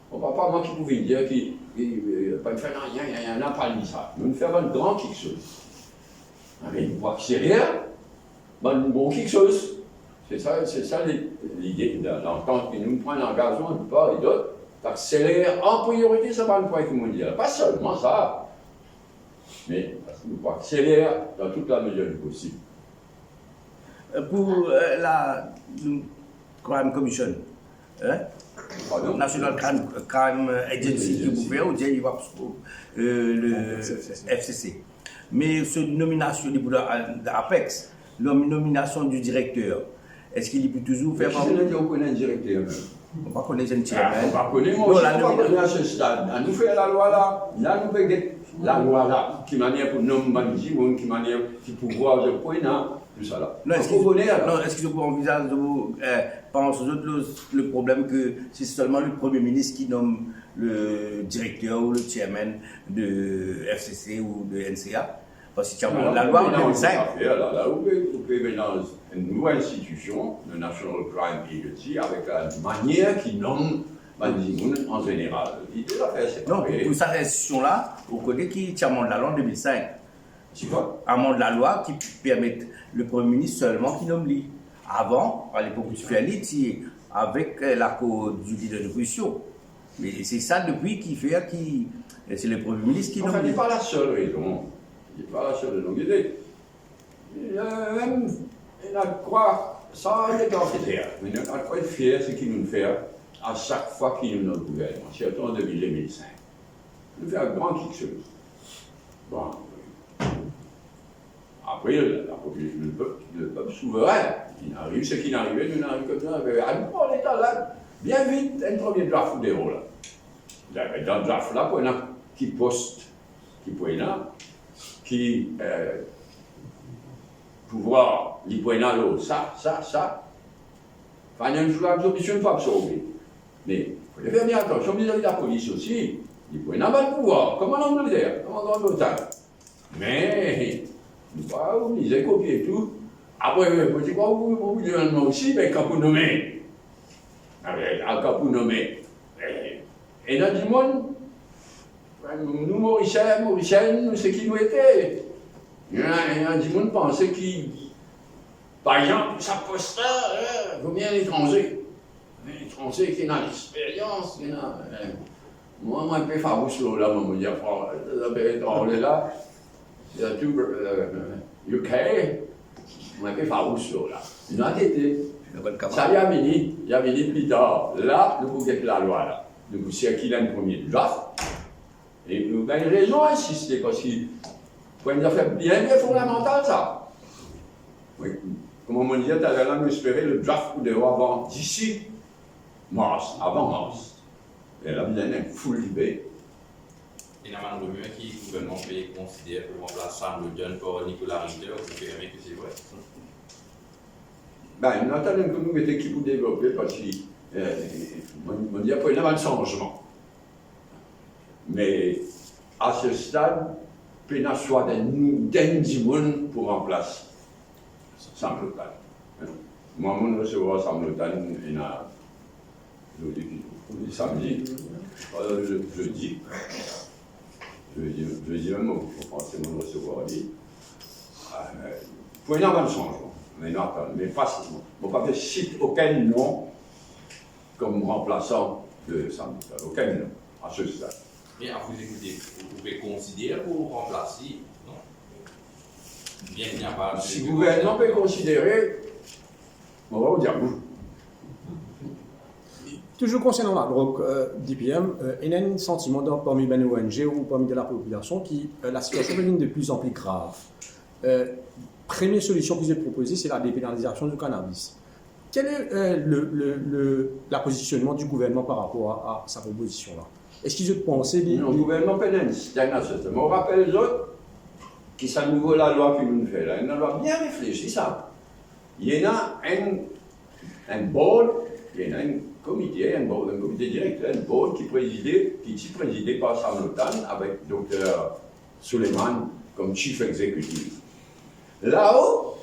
Bon, pa, pa mwa ki pou vinn dir ki, ki, eh, pa fer nanye, nanye, nanye, pa li sa. Nou fer bann gran kiksoz. Me nou pou akseler bann bon kiksoz. Se sa, se sa li, lide, la, lantant ki nou pran langazman, nou par e dot, akseler an priorite sa bann pwin ki mo dir la. Pa selman sa, me nou pou akseler dan tout lamezir du posib. Pour euh, la nou, Crime Commission, hein? Pardon? National Crime, Crime Agency ki pou fer, ou dir li va euh, le F C C. Me se nominasion li pou dan Apex, nom, nominasion du direkter, eski li pou touzour fer Ki se la ki ou konn enn direkter mem? Ou pa kone enn Ah, chairman? ou pa kone, mwa Non, osi, la ou pa nomina- kone a se stad. Anou fer lalwa la. La nou pe get lalwa la, ki manier pou nom bann dimoun, ki manier, ki pouvwar zot pou ena, tou sa la. Non, eski, Ou kone la. non, eski ou anvizaz, ou euh, pans zot le, le problem ke se selman le Premie Minis ki nom le direkter ou le chairman de F C C ou de N C A? Parski ti a lalwa an de mil senk. La, la, ou pe, ou pe melanz enn nouvo institision, le National Crime Agency, avek la manier ki nom bann dimoun an zeneral. Li deza fer se Non, pou, pou sa institision la, ou kone ki ti amann lalwa an de mil senk. Ti vwa? Amann lalwa ki permet le Premie Minis selman ki nom li. Avan, alepok ou ti fer li, ti avek euh, lakor du lider lopozision. Me se sa depi ki fer ki, euh, se le Premie Minis ki nom Anfin, li. li pa lasel rezon. Li pa lasel rezon. Gete, mem, ena krwar, sa letan se fer. Me ena krwar fier seki nou fer a sak fwa ki nou dan gouvernman, sirtou an de mil, de mil senk. Nou fer gran kiksoz. Bon, apre, la, la popil-, le pep, le pep souverin, li ariv seki arive, nou ariv koumsa, anou pran leta la, bien vit, enn premie draft deor la. Dan, dan draft la, pou ena ki post, ki pou ena, ki euh, pouvwar li pou ena lor sa, sa, sa. Financial Commission pou absorbe. Me fode fer bien atansion vizavi lapolis osi. Li pou ena bann pouvwar, kouma Langleter, kouma Gran Bretann. Me nou pa oblize kopie tou. Apre, mo ti krwar ou, ou bizin mwa osi, me kan pou nome. Abe, kan pou nome. Eh, ena dimoun, nou Morisien, Morisienn, nou seki nou ete. Ena, ena dimoun panse ki, par exanp, sa pos la, eh, vomie letranze. Letranze ki ena lexperyans, ki ena, eh, mwa, mwa inpe farous lor la, mwa, mo dir, fran-, sa pe tranble la. Sirtou euh, U K, mwa inpe farous lor la. Nou atete. Sa li a vini, li a vini pli tar. La, nou pou get lalwa la. Nou pou sirkil enn premie draft. E nou gagn rezon insiste, parski pou enn zafer bien, bien fondamantal sa. Wi. Kouma mo dir taler la, nou espere le draft pou deor avan, disi Mars, avan Mars. E la bizin enn foul dibe. Ena bann rimer ki gouvernman pe konsider pou ranplas Sam Lotan par Nicolas Ritter, ou konfirme ki se vre? Ben, nou atann enn kou nou gete ki pou devlope, parski, eh, mo, mo dir pou ena bann sanzman. Me a se stad, pena swa enn, enn dimoun pou ranplas Sam Lotan. Mwa, mo resevwar Sam Lotan ena zodi ki, samdi, euh, zedi. Zedi, zedi mem, mo, mo panse mo resevwar li. Ah, pou ena bann sanzman, me nou atann, me pa, mo pa pe sit okenn non kom ranplasan de Sam Lotan, okenn non, a se stad. Me a vous écouter, ou, ou pe konsider pou ranplas li, non? Bien, il n'y a pas de... Si gouvernman pe konsidere, mo va dir wi. Touzour konsernan ladrog, euh, D P M, euh, ena enn santiman dan, parmi bann O N G ou parmi de lapopilasion ki, euh, lasitiasion pe vinn de pli an pli grav. Euh, premie solision ki zot propoze, se la dépénalizasion du cannabis. Quel est, euh, le, le, le, la pozisionnman du gouvernman par rapor a, a sa propozision la? Eski zot panse li... Non, gouvernman pena enn sten a sa. Mo rapel zot ki sa nouvo lalwa ki nou fer la, enn lalwa bien reflesi sa. Ena enn, enn board, ena enn komite, enn board, enn komite direkter, enn board ki prezide, ki ti prezide par Sam Lotan avek Dokter Suleiman kom chief executive. Lao,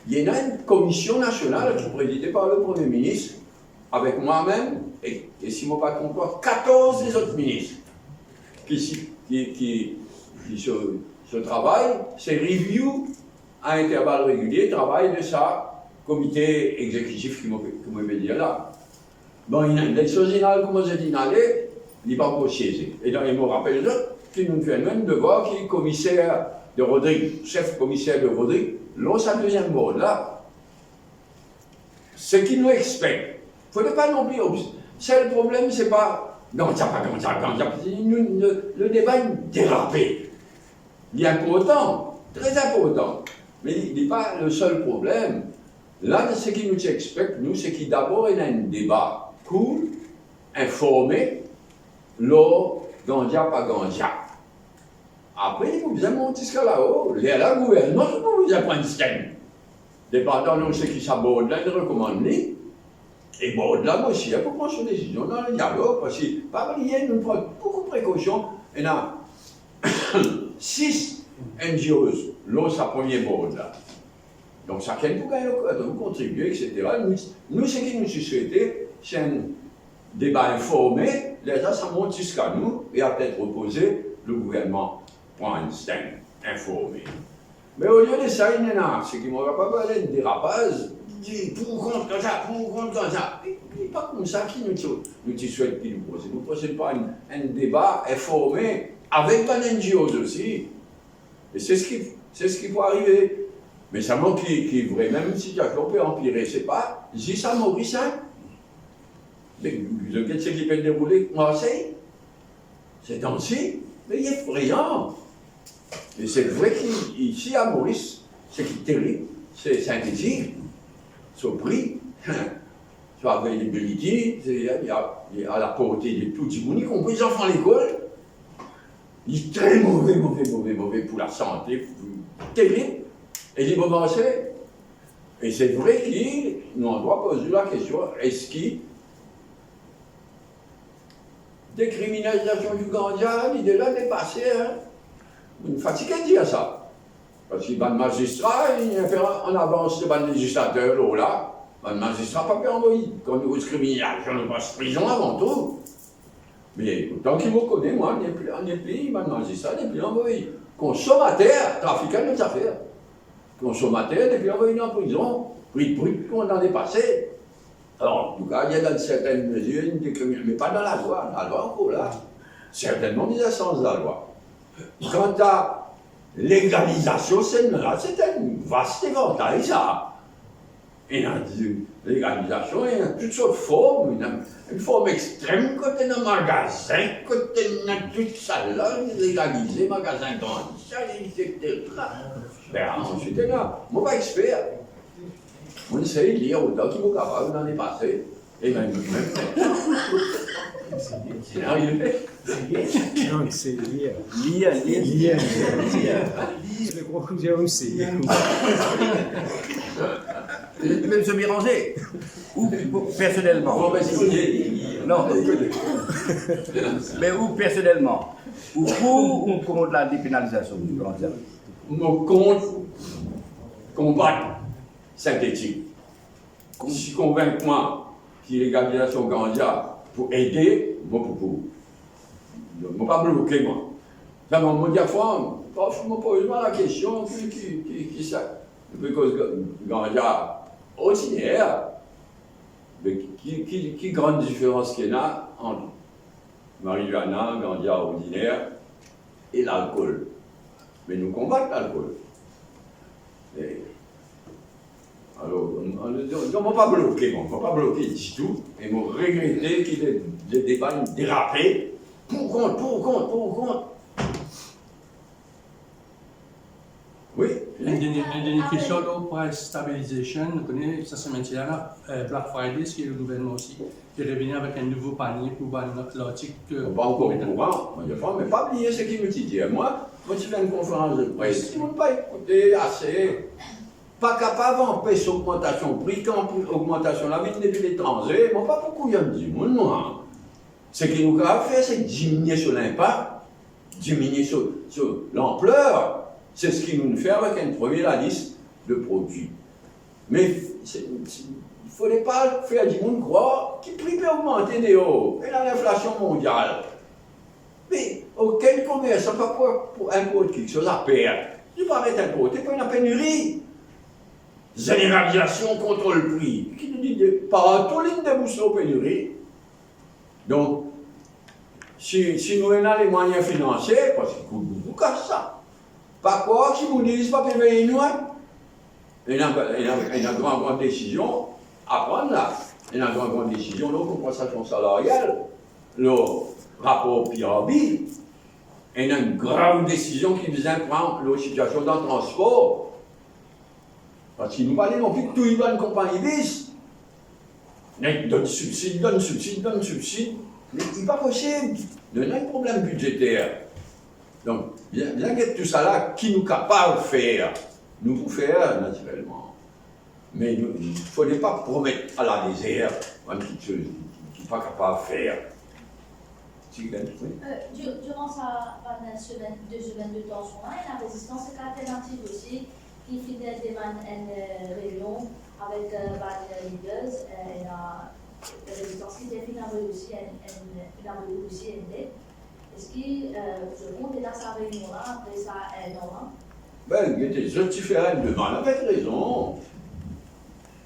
ena enn komision nasional ki prezide par le Premie Minis, avek mwa mem, e, e si mo pa tronp mwa, katorz lezot minis ki, si, ki, ki, ki so, so travay, se review a interval regilie travay de sa komite exekitif ki mo, ki mo pe dir la. Bon, ena enn leksion zeneral koumansinn ale, li pa ankor sieze. E dan, e mo rapel zot ki nou fer nou enn devwar ki komiser de Rodrig, sef komiser de Rodrig, lor sa deziem board la, seki nou expek, fode pa non pli obs-, sel problem, se pa ganja, pa ganja, ganja, nou, nou, le deba inn derape. Li inportan, tre inportan, me li, li pa le sel problem. La, seki nou ti expek, nou, seki dabor ena enn deba koul, informe, lor ganja, pa ganja. Apre, li pou bizin mont ziska lao, lerla gouvernman pou bizin pran enn stand. Depandan de seki sa board la inn rekomann li, e board la, mo sir, pou pran so desizion dan le dialog, parski, pa bliye, nou pran boukou prekosion, ena sis N G Os lor sa premie board la. Donk, sakenn pou gagn, donk, kontribie, et cetera. Nou, nou, seki nou ti swete, se enn deba informe, lerla sa mont ziska nou, e a tet repoze, le gouvernman pran enn stand, informe. Me olie de sa, ena, seki mo kapab apel enn derapaz, dir pou kont ganja, pou kont ganja. Li, li pa koumsa ki nou ti, nou ti swet ki nou proze. Nou proze par enn, enn deba informe avek bann N G Os osi. E se seki, se seki pou arive. Me selman ki, ki vremem sitiasion pe anpire, se pa zis a Moris, hein. Me zot get seki pe deroule Marsey, se danse, me li efreyan. E se vre ki isi a Moris, seki terib, se sintetik, so pri, so availability, se, li a, li a, li a laporte de tou dimoun, ikonpri zanfan lekol. Li tre move, move, move, move pou lasante, pou, terib. E li pou avanse. E se vre ki nou andrwa poz nou lakestion, eski dekriminalizasion di ganja, lide la depase, hein? Nou fatige dir sa. Parski bann mazistra, li inpe an avans de bann lezislater lor la. Bann mazistra pa pe anvoy, kan nou koz kriminalizasion, nou pas prizon avan tou. Me otan ki mo kone, mwa, nepli, nepli bann mazistra, nepli anvoy. Konsomater, trafikan, lot zafer. Konsomater, nepli anvoy dan prizon, pri, pri, kouma lane pase. Alor, antouka, li ena enn sertenn mezir, enn dekriminal, me pa dan lalwa, lalwa ankor la. Sertennman, bizin sanz lalwa. Kanta legalizasion, se la, se enn vast evantay, sa. Ena legalizasion, ena tou sort form, ena enn form extrem kot ena magazin, kot ena tou sa la, legalize magazin ganja, et cetera. Be answit, ena, mo pa exper. Mo inn sey lir otan ki mo kapav lane pase. E mem, mem. Non, se lir. Lir, lir. Lir, lir. Lir. Se gro kou, se lir. Mem se Béranger. Ou, ou personelman. Non, me ou personelman. Ou pou ou kont la depenalizasion, koman dir? Mo kont konbat sintetik. Si konvink mwa ki legalizasion ganja pou ede, mo pou pou. Mo pa bloke mwa. Sa, mo, mo dir fran, parfwa mo poz mwa lakestion, ki, ki, ki, ki sa? Depi koz ga-, ganja ordiner, me ki, ki, ki gran diferans ki ena ant marijuana, ganja ordiner e lalkol? Me nou konbat lalkol. E, alor, donk, donk, mo pa bloke, mo, mo pa bloke ditou, e mo regrete ki le, le deba inn derape pou kont, pou kont, pou kont. Wi. Enn dernie, enn dernie kestion lor price stabilization. Nou kone sa semenn sila, eh, Black Friday, eski le gouvernman osi pe revini avek enn nouvo panie pou bann lartik, eh... Mo pa ankor okouran, mo dir fran, me pa bliye seki mo ti dir. Mwa, mo ti fer enn konferans de pres, dimoun pa ekoute ase. Pa kapav anpes ogmantasion pri, kan ogmantasion la vinn depi letranze, mo pa pou kouyon dimoun, mwa. Seki nou kapav fer, se diminie so linpak, diminie so, so lanpler. Se seki nou fer avek enn premie lalis de prodwi. Me se, se, fode pa fer dimoun krwar ki pri pe ogmante deor, ena linflasion mondial. Me okenn komersan pa pou, pou inport kiksoz a pert. Li pou aret inporte, pou ena peniri. Zeneralizasion kontrol pri, ki nou dir de partou, linn debous lor peniri. Donk, si, si nou ena lemwayin finansie, parski kout boukou kas sa, pa krwar ki Moody's pa pe veye nou, en. Ena, ena, ena gran, gran desizion a pran la. Ena gran, gran desizion lor konpansasion salaryal, lor rapor P R B. Ena enn grav desizion ki bizin pran lor sitiasion dan transpor. Parski nou pa le non pli touy bann konpagni bis. Nek donn sibsid, donn sibsid, donn sibsid. Me li pa posib. Nou ena enn problem bidzeter. Donk, bizin, bizin get tousala ki nou kapav fer. Nou pou fer, natirelman. Me nou, fode pa promet a la lezer bann kiksoz ki, ki pa kapav fer. Ti gagn, wi. Euh, du-, durant sa, bann semenn, de semenn de tansion la, ena Rezistans Ek Alternativ osi, ki finn demann enn, euh, reynion avek, euh, bann leaders, euh, ena Rezistans ki finn avoy osi enn, enn, finn avoy osi enn let. Eski, euh, zot kontan sa reynion la, apre sa, enn an la? Be, gete, zot ti fer enn demann avek rezon.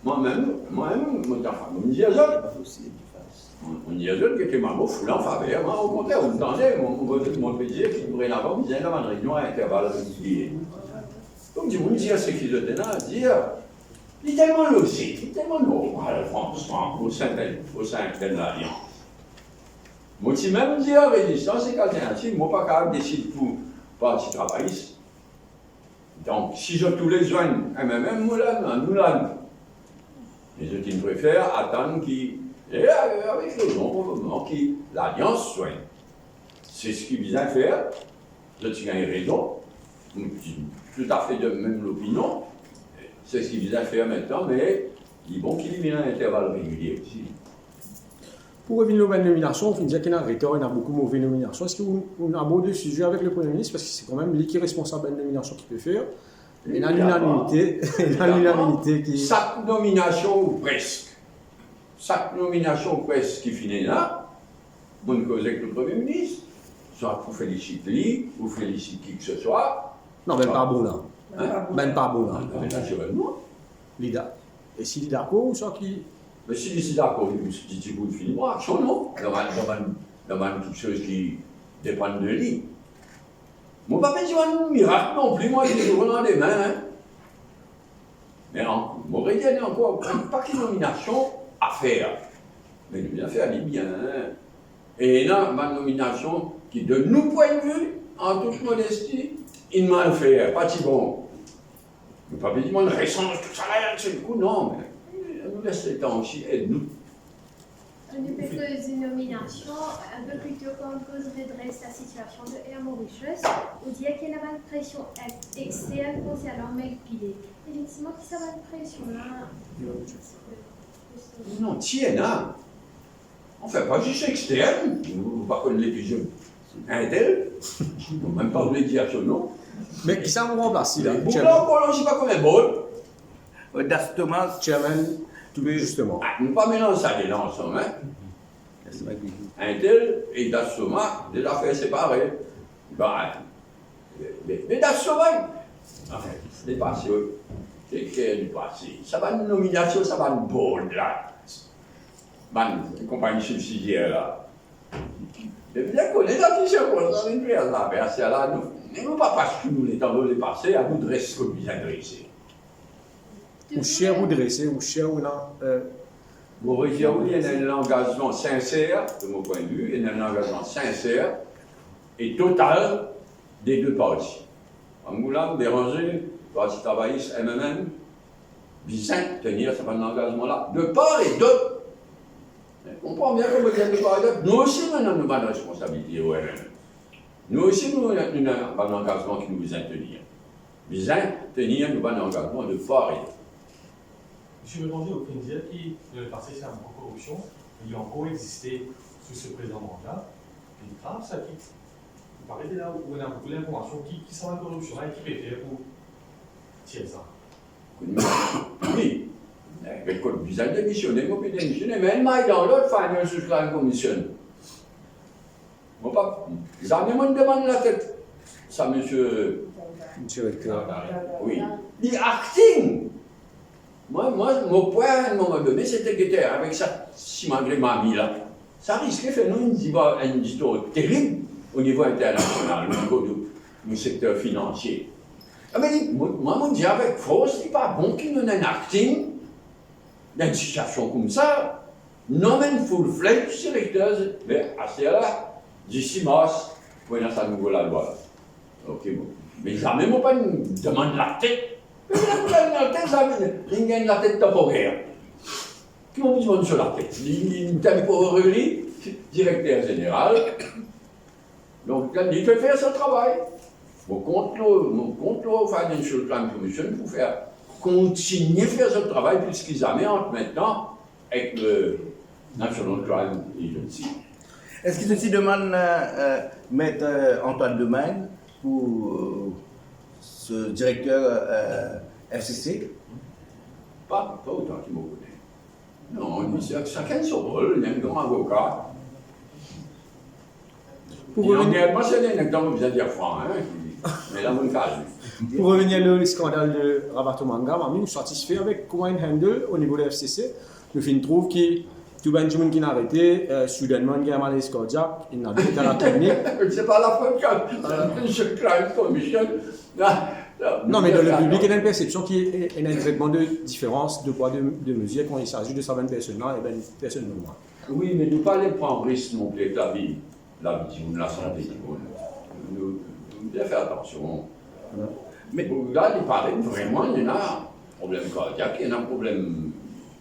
Mwa mem, mwa mem, mo, anfin, mo dir zot, mo, mo dir zot, gete, mwa, mo fou an faver, mwa, okontrer, ou tande, mo, mo, mo pe dir ki dorenavan bizin ena bann reynion a interval regilie. Kouma dimoun dir seki zot ena a dir, li telman lozik, li telman normal, fransman, o sin enn, o sin enn lalians. Mo ti mem dir Rezistans Ek Alternativ, mo pa kapav desid pou Parti Travayis. Donk, si zot oule zwenn M M M, mo la, nou la, nou. Me zot inn prefer atann ki, e avek rezon, probableman, ki lalians zwenn. Se seki bizin fer, zot ti gagn rezon. Mo toutafe de mem lopinion. Se seki bizin fer aster, me li bon ki li vinn a interval regilie osi. Pou revinn lor bann nominasion, ou finn dir ki ena retar, ena boukou move nominasion. Eski ou, ou abord le size avek le Premie Minis, parski se kanmem li ki responsab bann nominasion ki pe fer? Ena linanimite, ena linanimite ki... Sak nominasion ou preske, sak nominasion ou preske ki finn ena, mo'nn koze ek le Premie Minis, swa pou felisit li, pou felisit ki ke se swa. Non, mem pa bon la. Hein? Mem pa bon la. Non, me natirelman. Li da-, e si li dakor, ouswa ki... Me si li ti dakor, li ti, ti pou fini, bon, aksion, non? Dan bann, dan bann, dan bann kiksoz ki depann de li. Mo pa pe dir enn mirak non pli, mwa, di zour o landime, hein. Me an-, mo redir ankor, pa ki nominasion a fer. Me nou bizin fer li bien, hein. E ena bann nominasion ki, de nou pwin de vi, an tout modesti, inn mal fer, pa ti bon. Nou pa pe dir, mo, resanz tousala enn sel kou, non, me nou les letan osi ed nou. Nou pe koz nominasion, enn pe pli to kan nou koz redres lasitiasion de Air Mauritius, ou dir ki ena bann presion ex-, extern konsernan Meg Pillay. Efektivman, ki sa bann presion la? Non, ti ena. Anfin, pa zis extern, nou pa konn lepizoz intel, nou mem pa oule dir so non. Me ki sa nou ranplas li la? Boug la ankor la, sipa konbien bord. Euh, Das Thomas. Chairman, tou zisteman. Ah, nou pa melanz sa de la ansam, hein? Intel e Das Thomas, de zafer separe. Ba, me, me, me Das Thomas, anfin, lepase, se ki lepase. Sa bann nominasion, sa bann bord la, bann konpagni sibsidier la. Depi la kone sa ti sir kouma sa, vinn fer sa, me aster la, nou, nou pa pas tou nou letan, nou lepase, anou dres kot bizin drese. Ou sir pou drese, ou sir ou ena, euh, mo redir ou, ena enn langazman sinser, de mo pwin de vi, ena enn langazman sinser e total de de parti. Mwa la, mo deranze, Parti Travayis, M M M, bizin tenir sa bann langazman la, de par e dot. Konpran bien kouma dir de par e dot, nou osi nou ena nou bann responsabilite, O R M. Nou osi nou, nou ena bann langazman ki nou bizin tenir. Bizin tenir nou bann langazman de par e dot. Misie Béranger, ou finn dir ki, dan lepase, ti ena boukou koripsion, li ankor existe sou se prezidan manda. Li grav sa ki, parey de la, ou ena boukou linformasion, ki, ki sa bann koripsion la, e ki pe fer pou tir sa? Wi. Me kot bizin demisione, mo pe demisione, me enn may dan lot, Financial Crime Commission. Mo pa, zame mo demann latet sa misie. Misie Recteur. Wi. Li acting. Mwa, mwa, mo pwin, a enn moman done, se te gete avek sa simagre mami la. Sa riske fer nou enn ditor, enn ditor terib o nivo internasional, o nivo de, de sekter finansie. Ah, me li, mo, mwa, mo dir avek fors, li pa bon ki nou ena enn acting dan enn sitiasion koumsa. Nonm enn full-fledged direkter, me aster la, disi mars, pou ena sa nouvo lalwa la. Ok, bon. Me zame mo pa'nn demann latet. Me la, mo gagn latet, zame, li gagn latet tanporer. Ki mo bizin so latet? Li, li, li temporary direkter zeneral. Donk, li pe fer so travay. Mo kont lor, mo kont lor Financial Crime Commission pou fer, kontinie fer so travay plis ki zame ant mintnan ek le National Crime Agency. Eski zot ti demann, euh, euh, Met, euh, Antoine Domingue pou, euh, se direkter, euh, F C C? Pa, pa otan ki mo kone. Non, li, sa, sakenn so rol, li enn gran avoka. Pou revenir, mwa, se li, enn dan bizin dir fran, hein, me la, mo kaz. Pou revenir lor leskandal de Rabato Manga, mami, ou satisfe avek kouma inn handle o nivo de F C C? Nou finn trouv ki tou bann dimoun ki inn arete, euh, soudennman inn gagn malez kardiak, inn al dan laklinik. Se pa lafot Financial Crime Commission. Non, non, me dan lepiblik, ena enn persepsion ki ena enn tretman de diferans, de pwa, de, de mezir, kan il s'agit de sa bann personn la e bann personn normal. Wi, me nou pa ale pran risk non pli ek lavi, lavi dimoun, lasante dimoun. Nou, nou, nou bizin fer atansion. Me boug la, li pare vreman, li ena problem kardiak, li ena problem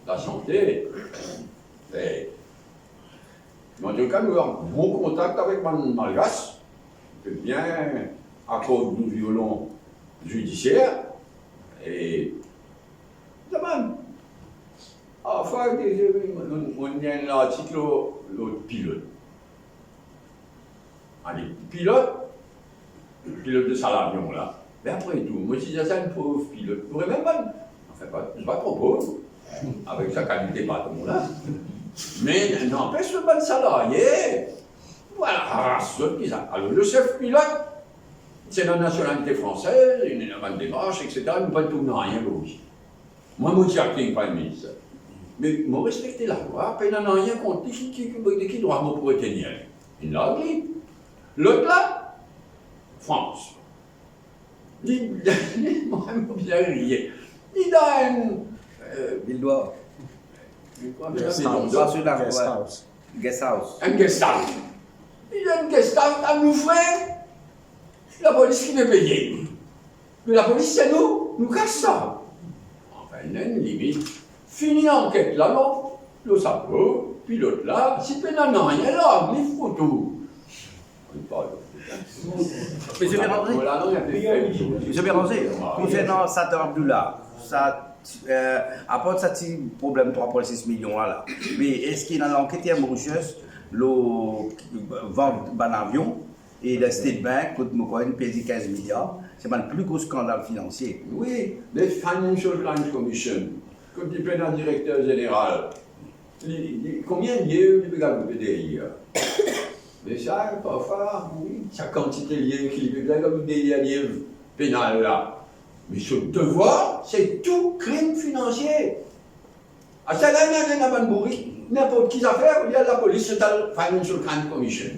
lasante. E, me antouka, nou an bon kontak avek bann Malgas, nou pe bien akord nou violon zidisier, e, sa bann Anfin, mo, mo, mo lir enn lartik lor, lor pilot. Ale, pilot, pilot de sa lavion la. Me apre tou, mo ti dir sa, enn pov pilot, nou remem bann, anfin, pa, pa tro pov, avek sa kalite patron la. Me nanpes, bann salarie, vwala, aras zot ki sa. Alor, le sef pilot, se la nasionalite fransez, li ena bann demars, etsetera, nou pa trouv nanye lor li. Mwa, mo ti acting Prime Minister. Me mo respekte lalwa, pena nanye kont li, ki, ki, ki, de ki drwa mo pou retenir li? Enn larg li. Lot la, Frans. Li, li, mwa, mo bien riye. Li dan enn, euh, Ville d'Or. Guest house. Guest house. Enn guest house. Li dan enn guest house, a nou frer. Lapolis ki pe peye. Me lapolis, se nou, nou kas sa. Anfin, enn limit. Fini anket la, non? Lor sa pov, Pi lot la, si pena nanye la, li fout ou. Pardon. Msye Béranger, Msye Béranger, konsernan Sadr Abdullah, sa, eh, apar sa ti problem trwa pwin sis milion la, la, me eski ena lanket Air Mauritius lor vant bann avion? E dan State Bank, kot mo krwar inn perdi kinz miliar, se bann pli gro skandal finansie. Wi, the Financial Crimes Commission, kot li pena direkter zeneral, li, li, konbien liev li pe galoupe deryer? Me sa, parfwa, wi, sa kantite liev ki li pe galoupe deryer, liev penal la. Me so devwar, se tou krim finansie. Aster la, ena, ena bann bourik, ninport ki zafer, ou dir lapolis, se tal Financial Crime Commission.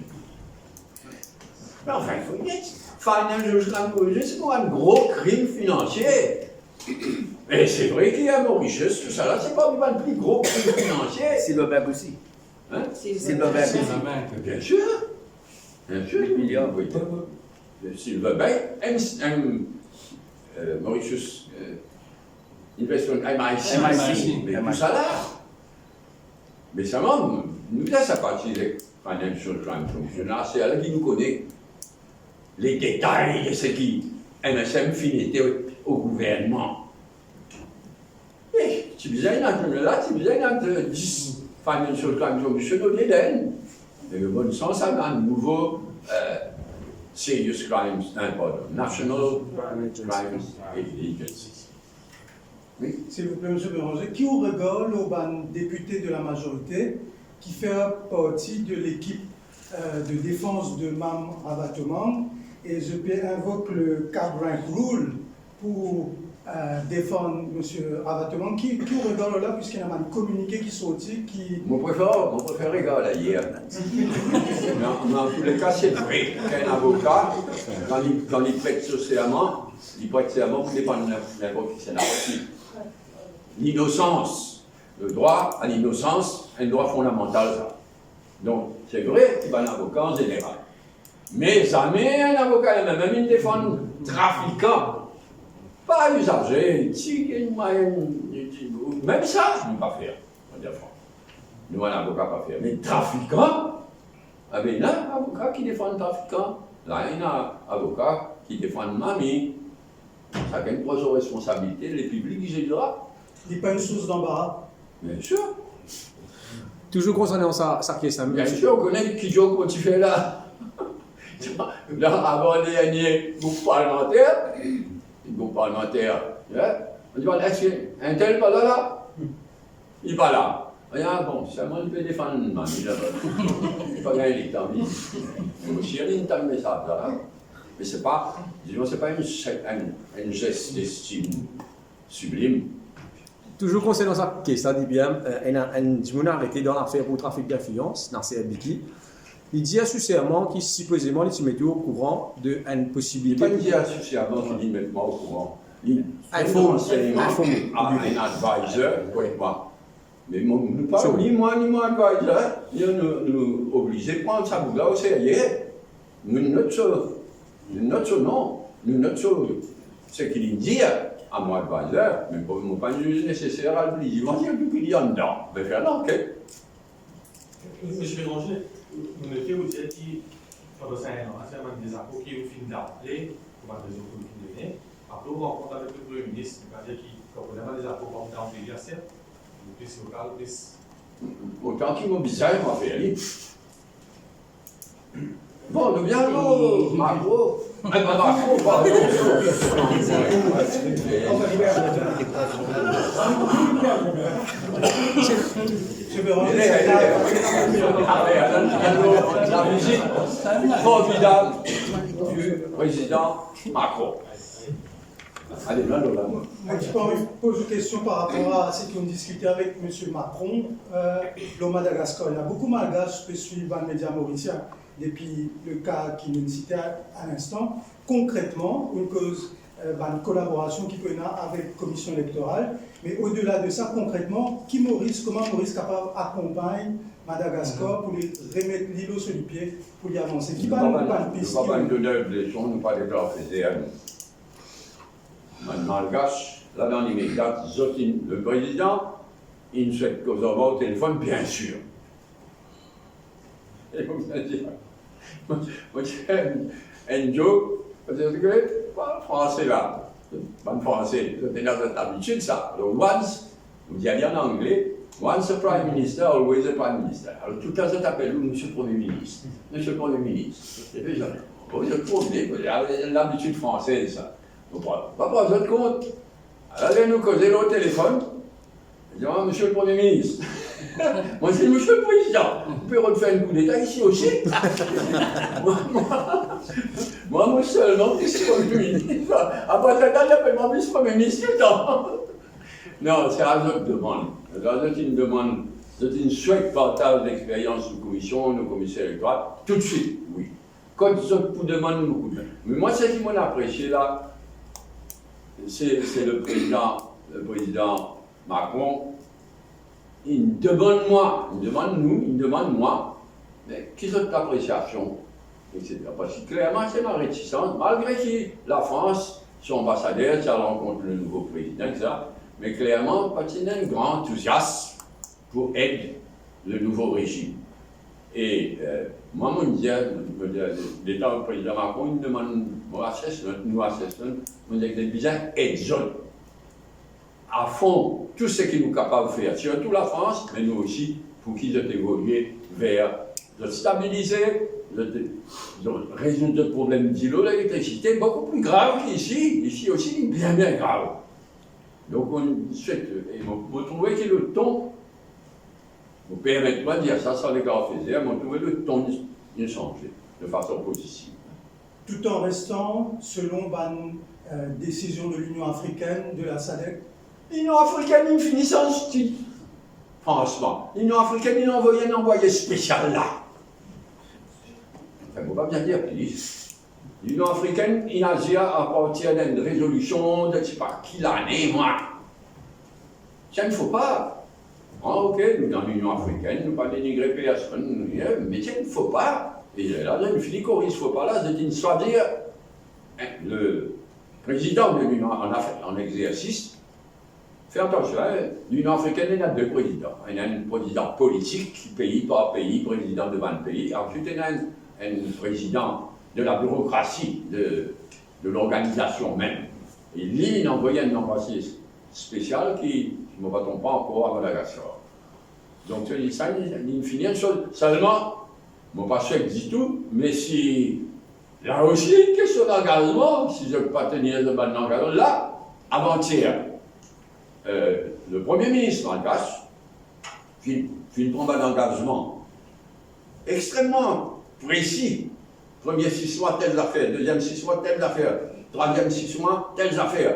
Me anfin, fode dir, Financial Crime Commission, se pou bann gro krim finansie. E se vre ki Air Mauritius, tousala, se parmi bann pli gro krim finansie. Silverbank osi. Hein? Silverbank osi. Bien sir. Bien sir. Huit milliards. Wi. Silverbank, M-, M-, euh, Mauritius, euh, Investment, M I C. M I C. Me tousala. Me selman, nou, nou, sa, sa parti avek Financial Crime Commission la, se la ki nou kone le detay de seki M S M finn ete o gouvernman. E, ti bizin ena, la, ti bizin ena dis Financial Crime Commission olie d'enn. E bonn sans, sa, bann nouvo, euh, Serious Crimes, non, pardon, National Crimes Agency. Wi. Silvouple, Msye Béranger, ki ou regar lor bann depite de la majorite ki fer parti de lekip, euh, de defans de Mam Ravalomanana, e zot pe invok le Cabrank Rule pou, euh, defann Msye Ravalomanana? Ki, ki ou regar lor la, piski ena bann kominike ki sorti ki... Mo prefer, mo prefer regar la yer. Me, me an tou le ka, se vre ki enn avoka, kan li, kan li pret so serman, li pret serman pou defann nin-, ninport kisannla osi. Linosans, le droit à l'innocence, enn drwa fondamantal sa. Donk, se vre ki bann avoka an zeneral. Me zame enn avoka, mem, mem inn defann trafikan, pa izaze, ti enn mwayin, mem sa, nou pa fer, mo dir fran. Nou bann avoka pa fer. Me trafikan, Abe, ena avoka ki defann trafikan, la ena avoka ki defann mami. Sakenn pran so responsabilite, lepiblik, li zet dwa. Li pa enn sours danbara. Bien sir. Touzour konsernan sa, sa kestion. Bien sir, ou kone ki zot ti fer la. La, avan dernie group parlemanter, group parlemanter, hein? On dir, eski entel pa la la? Li pa la. Ah bon, selman li pe defann mami laba. Li pa gagn letan, li. Mo sir li tann mesaz la, hein. Me se pa, dizon, se pa enn, enn, enn zes lestim siblim. Touzour konsernan sa kes la, Dibien, euh, enn, enn dimoun arete dan lafer pou trafik dinflians, Nasser Biki. Li dir sou serman ki sipozeman li ti met ou okouran de enn posibilite. Li pa dir sou serman ki li met mwa okouran. Li donn ransegnman a enn advisor kot mwa. Me mo, nou pa, ni mwa, ni mo advisor, nou, nou, nou oblize pran sa boug la oserye. Nou not so, nou not so non, nou not so, seki li dir a mo advisor, me mo, mo pa ziz neseser al pli divan, sirtou ki li anndan, be fer lanket. Msye Béranger, nou note ou dir ki pandan sa enn an, ti ena bann dezakor ki ou finn daple, pou bann rezon ki ou finn done. Apre ou rankont avek le Premie Minis, li pa dir ki kan ou ena bann dezakor, pa ou daple li, aster, ou plis vokal, plis... Otan ki mo bizin, mo fer li. Bon, nou vinn lor Macron. Eh, pa Macron, pardon. La vizit formidab du président Macron. Ale, la, la, la. Mwa, ti pou anvi poz ou kestion par rapor a seki ou diskite avek Msye Macron, euh, lor Madagaskar. Ena boukou Malgash pe swiv bann media morisien depi le ka ki nou site a, a linstan. Konkretman, ou koz, euh, bann kolaborasion ki pou ena avek Komisyon Elektoral, me odela de sa, konkretman, ki Moris, kouma Moris kapav akonpagn Madagaskar pou li remet li lor so lipie, pou li avanse? Ki bann, bann pis ki... Nou pa bann doner leson, nou pa deklar fezer, nou. Bann Malgash, la, dan limedia, zot inn, le prezidan inn swet koz ar mwa o telefonn, bien sir. E mo dir, mo dir enn, enn joke, parski pa Franse la, bann Franse, zot ena zot labitid sa. Alor, once, mo dir li an angle, "Once a prime minister, always a prime minister." Alor, toultan zot apel ou Misie Premie Minis, Misie Premie Minis. Epi zot, bon, zot trouv li, labitid fransez sa. Mo pa, pa pran zot kont. Alor, ler nou koze lor telefonn, li dir, "Ah, Misie le Premie Minis." Mo dir, "Misie le Prezidan, ou pe rod fer enn koudeta isi osi?" Mwa, mwa, mwa, mo selman Misie Premie Minis. Apre sa, li apel mwa Misie Premie Minis toultan. Non, se a zot demann. Zot inn demann, zot inn swet partaz lexperyans nou komision, nou komiser elektoral, toutswit, wi. Kot zot pou demann nou koudme. Me mwa, seki monn apresie la, se, se le prezidan, le prezidan Macron, inn demann mwa, inn demann nou, inn demann mwa, me ki zot apresiasion, etsetera. Parski klerman, ti ena retisans, malgre ki Lafrans, so anbasader ti al rankont le nouvo prezidan, etsetera, me klerman, pa ti ena enn gran antouziasm pou ed le nouvo rezim. E, eh, mwa, mo dir, mo dir, letan prezidan Macron inn demann mo assessment, nou assessment, mo dir, "Li bizin ed zot a fon, tou seki nou kapav fer, sirtou Lafrans, me nou osi, pou ki zot evolie ver zot stabilize, zot, zot rezoud zot problem dilo, lelektrisite, boukou pli grav ki isi. Isi osi, li bien, bien grav." Donk, mo swet, e mo, mo trouve ki le ton, mo permet mwa dir sa, san legar fezer, mo trouve le ton inn sanze de fason pozitiv. Tout en restant, selon bann, euh, desizion de l'Union africaine, de la sadec, Linion Afrikenn inn fini sanz stil. Fransman, Linion Afrikenn inn anvoy enn anvwaye spesial la. Anfin, mo pa bizin dir plis. Linion Afrikenn inn azir apartir d'enn rezolision de, sepa ki lane, mwa. Ti enn fo pa. Ah, ok, nou dan Linion Afrikenn, nou pa denigre personn, nou, eh, me ti enn fo pa. E la, zot inn fini koriz fo pa la, zot inn swazir, eh, le prezidan de Linion an, an egzersis. Fer atansion, eh, Linion Afrikenn, ena de prezidan. Ena enn prezidan politik, pei par pei, prezidan de bann pei. Answit, ena enn, enn prezidan de la birokrasi, de, de lorganizasion mem. E li, li inn anvoy enn anvwaye spesial ki, si mo pa tronp mwa, ankor a Madagaskar. Donk, sa, li, li fini enn soz. Selman, mo pa swet ditou, me si, la osi, kestion d'angazman, si zot pa tenir zot bann langazman, la, avantier, eh, le Premie Minis malgas finn, finn pran bann angazman extrememan presi. Premie sis mwa, tel zafer. Deziem sis mwa, tel zafer. Trwaziem sis mwa, tel zafer.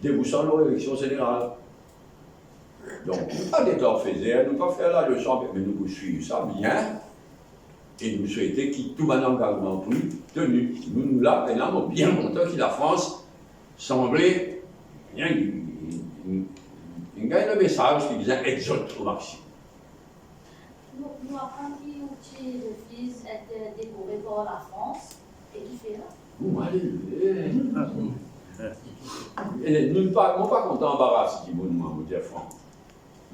Debousant lor eleksion zeneral. Donk, nou pa get ar fezer, nou pa fer laleson, me nou pou swiv sa bien. E nou swete ki tou bann angazman pou teni. Nou, nou la, e la, mo bien kontan ki Lafrans sanble, bien, inn, inn, inn gagn le mesaz ki bizin ed zot o maximum. Nou, nou aprann ki ou ti refiz et dekore par Lafrans, e kifer? Ou ale, eh. Eh, nou pa, mo pa kontan anbaras dimoun, mwa, mo dir fran.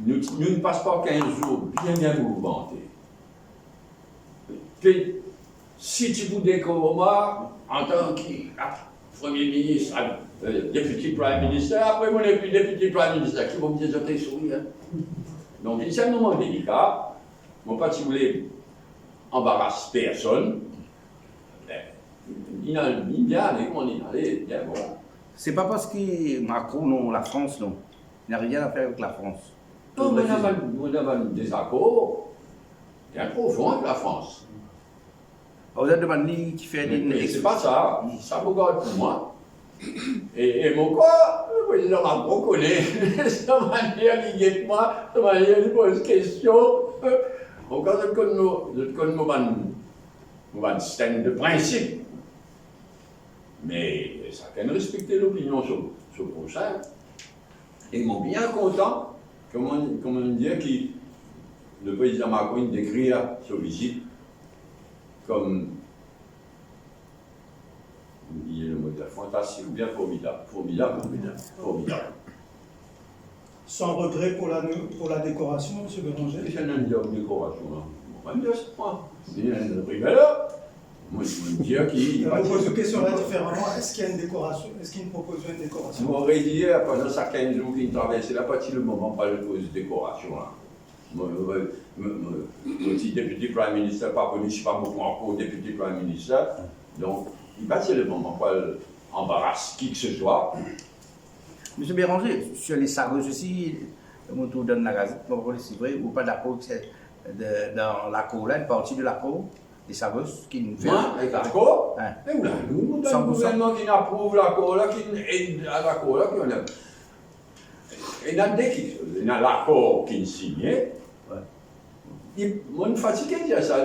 Nou, nou pas par kinz zour bien, bien mouvmante. Pe, si ti pou dekor mwa, antan ki, ah, Premie Minis, ah, eh, Deputy Prime Minister, apre mo nepli Deputy Prime Minister, ki mo bizin zot souri, hein? Donk, se enn moman delika, mo pa ti oule anbaras personn. Be, inn al, inn bien ale, kouma inn ale, bien bon. Se pa parski Macron, non, Lafrans, non. Li nanye a fer avek Lafrans. Non, mo ena bann, mo ena bann dezakor bien profon avek Lafrans. Ou ena demann li kifer li... Me, me se pa sa, sa mo gard pou mwa. E, e mo krwar, le prezidan Macron kone sa manier li get mwa, sa manier li poz kestion. Mo krwar zot konn mo, zot konn mo bann, mo bann stand de prinsip. Me sakenn respekte lopinion so, so prosin. E mo bien kontan, kouma, kouma dir ki le prezidan Macron inn dekrir so vizit kom, mo bliye le mo, fantastik oubien formidab? Formidab, formidab, formidab. Sans regret pour la, pour la décoration, Monsieur Bérenger? Ki sa ena dekorasion la? Mwa, mi dir sa, mwa. Li enn rimer. Mo, mo dir ki... Mo poz ou kestion la diferaman. Eski ena enn dekorasion? Eski inn propoz enn dekorasion? Mo redir, pandan sa kinz zour ki traverse la, pa ti lemoman pou al koz dekorasion la. Mo, mo, mo, mo, mo ti deputy prime minister, pa kone si pa mo pou ankor deputy prime minister. Donk, li pa ti lemoman pou al anbaras ki ke se swa. Misie Béranger, sur les Sagos osi, mo trouv dan lagazet, mo pa kone si vre, ou pa dakor ki se de, dan lakor la, enn parti de lakor, les Sagos, ki nou fer... Mwa, avek lakor? Hein. E oula, nou, nou dan... San pou san. Gouvernman ki aprouv lakor la, ki ed lakor la, ki ena, ena de kiksoz, ena lakor ki signe. Wi. Li, mo fatige dir sa,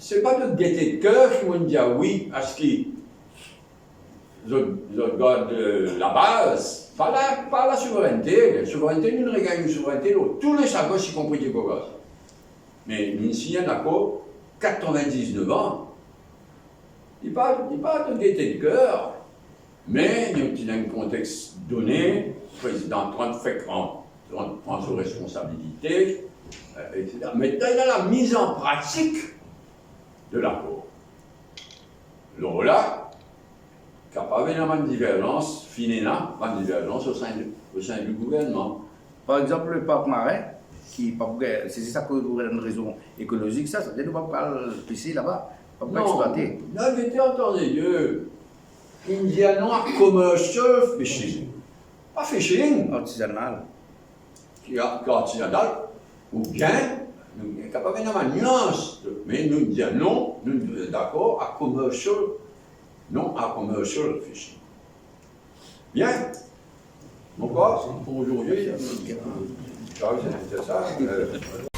se pa de gete de ker ki mo dir wi, parski zot, zot gard, euh, labaz, pa la, pa lasouverennte. Lasouverennte, nou regagn lasouverennte lor tou les Sagos, ikonpri Diego Garcia. Me nou sign enn lakor katrevin-diznef an. Li pa, li pa de gete de ker, me nou ti dan enn kontex done, prezidan Trump fek pran, pran, pran so responsabilite, euh, et cetera. Me dan lamiz an pratik de lakor, lor la, kapav ena bann diverzans, finn ena bann diverzans osin, osin di gouvernman. Par exanp, le park marin, ki pa pou gagn, se, se sa ki pou gagn rezon ekolozik, sa, savedir nou pa pou al pese laba, pa pou gagn eksplwate. Non, lavérite, an tan de Dieu, inn dir non a commercial fishing. Pa fishing. Artizanal. Ki a-, ki artizanal, oubien, nou kapav ena bann nians, me nou dir non, nou dakor a commercial, non a commercial fishing. Bien. Bon, pou zordi, sa, se sa, euh,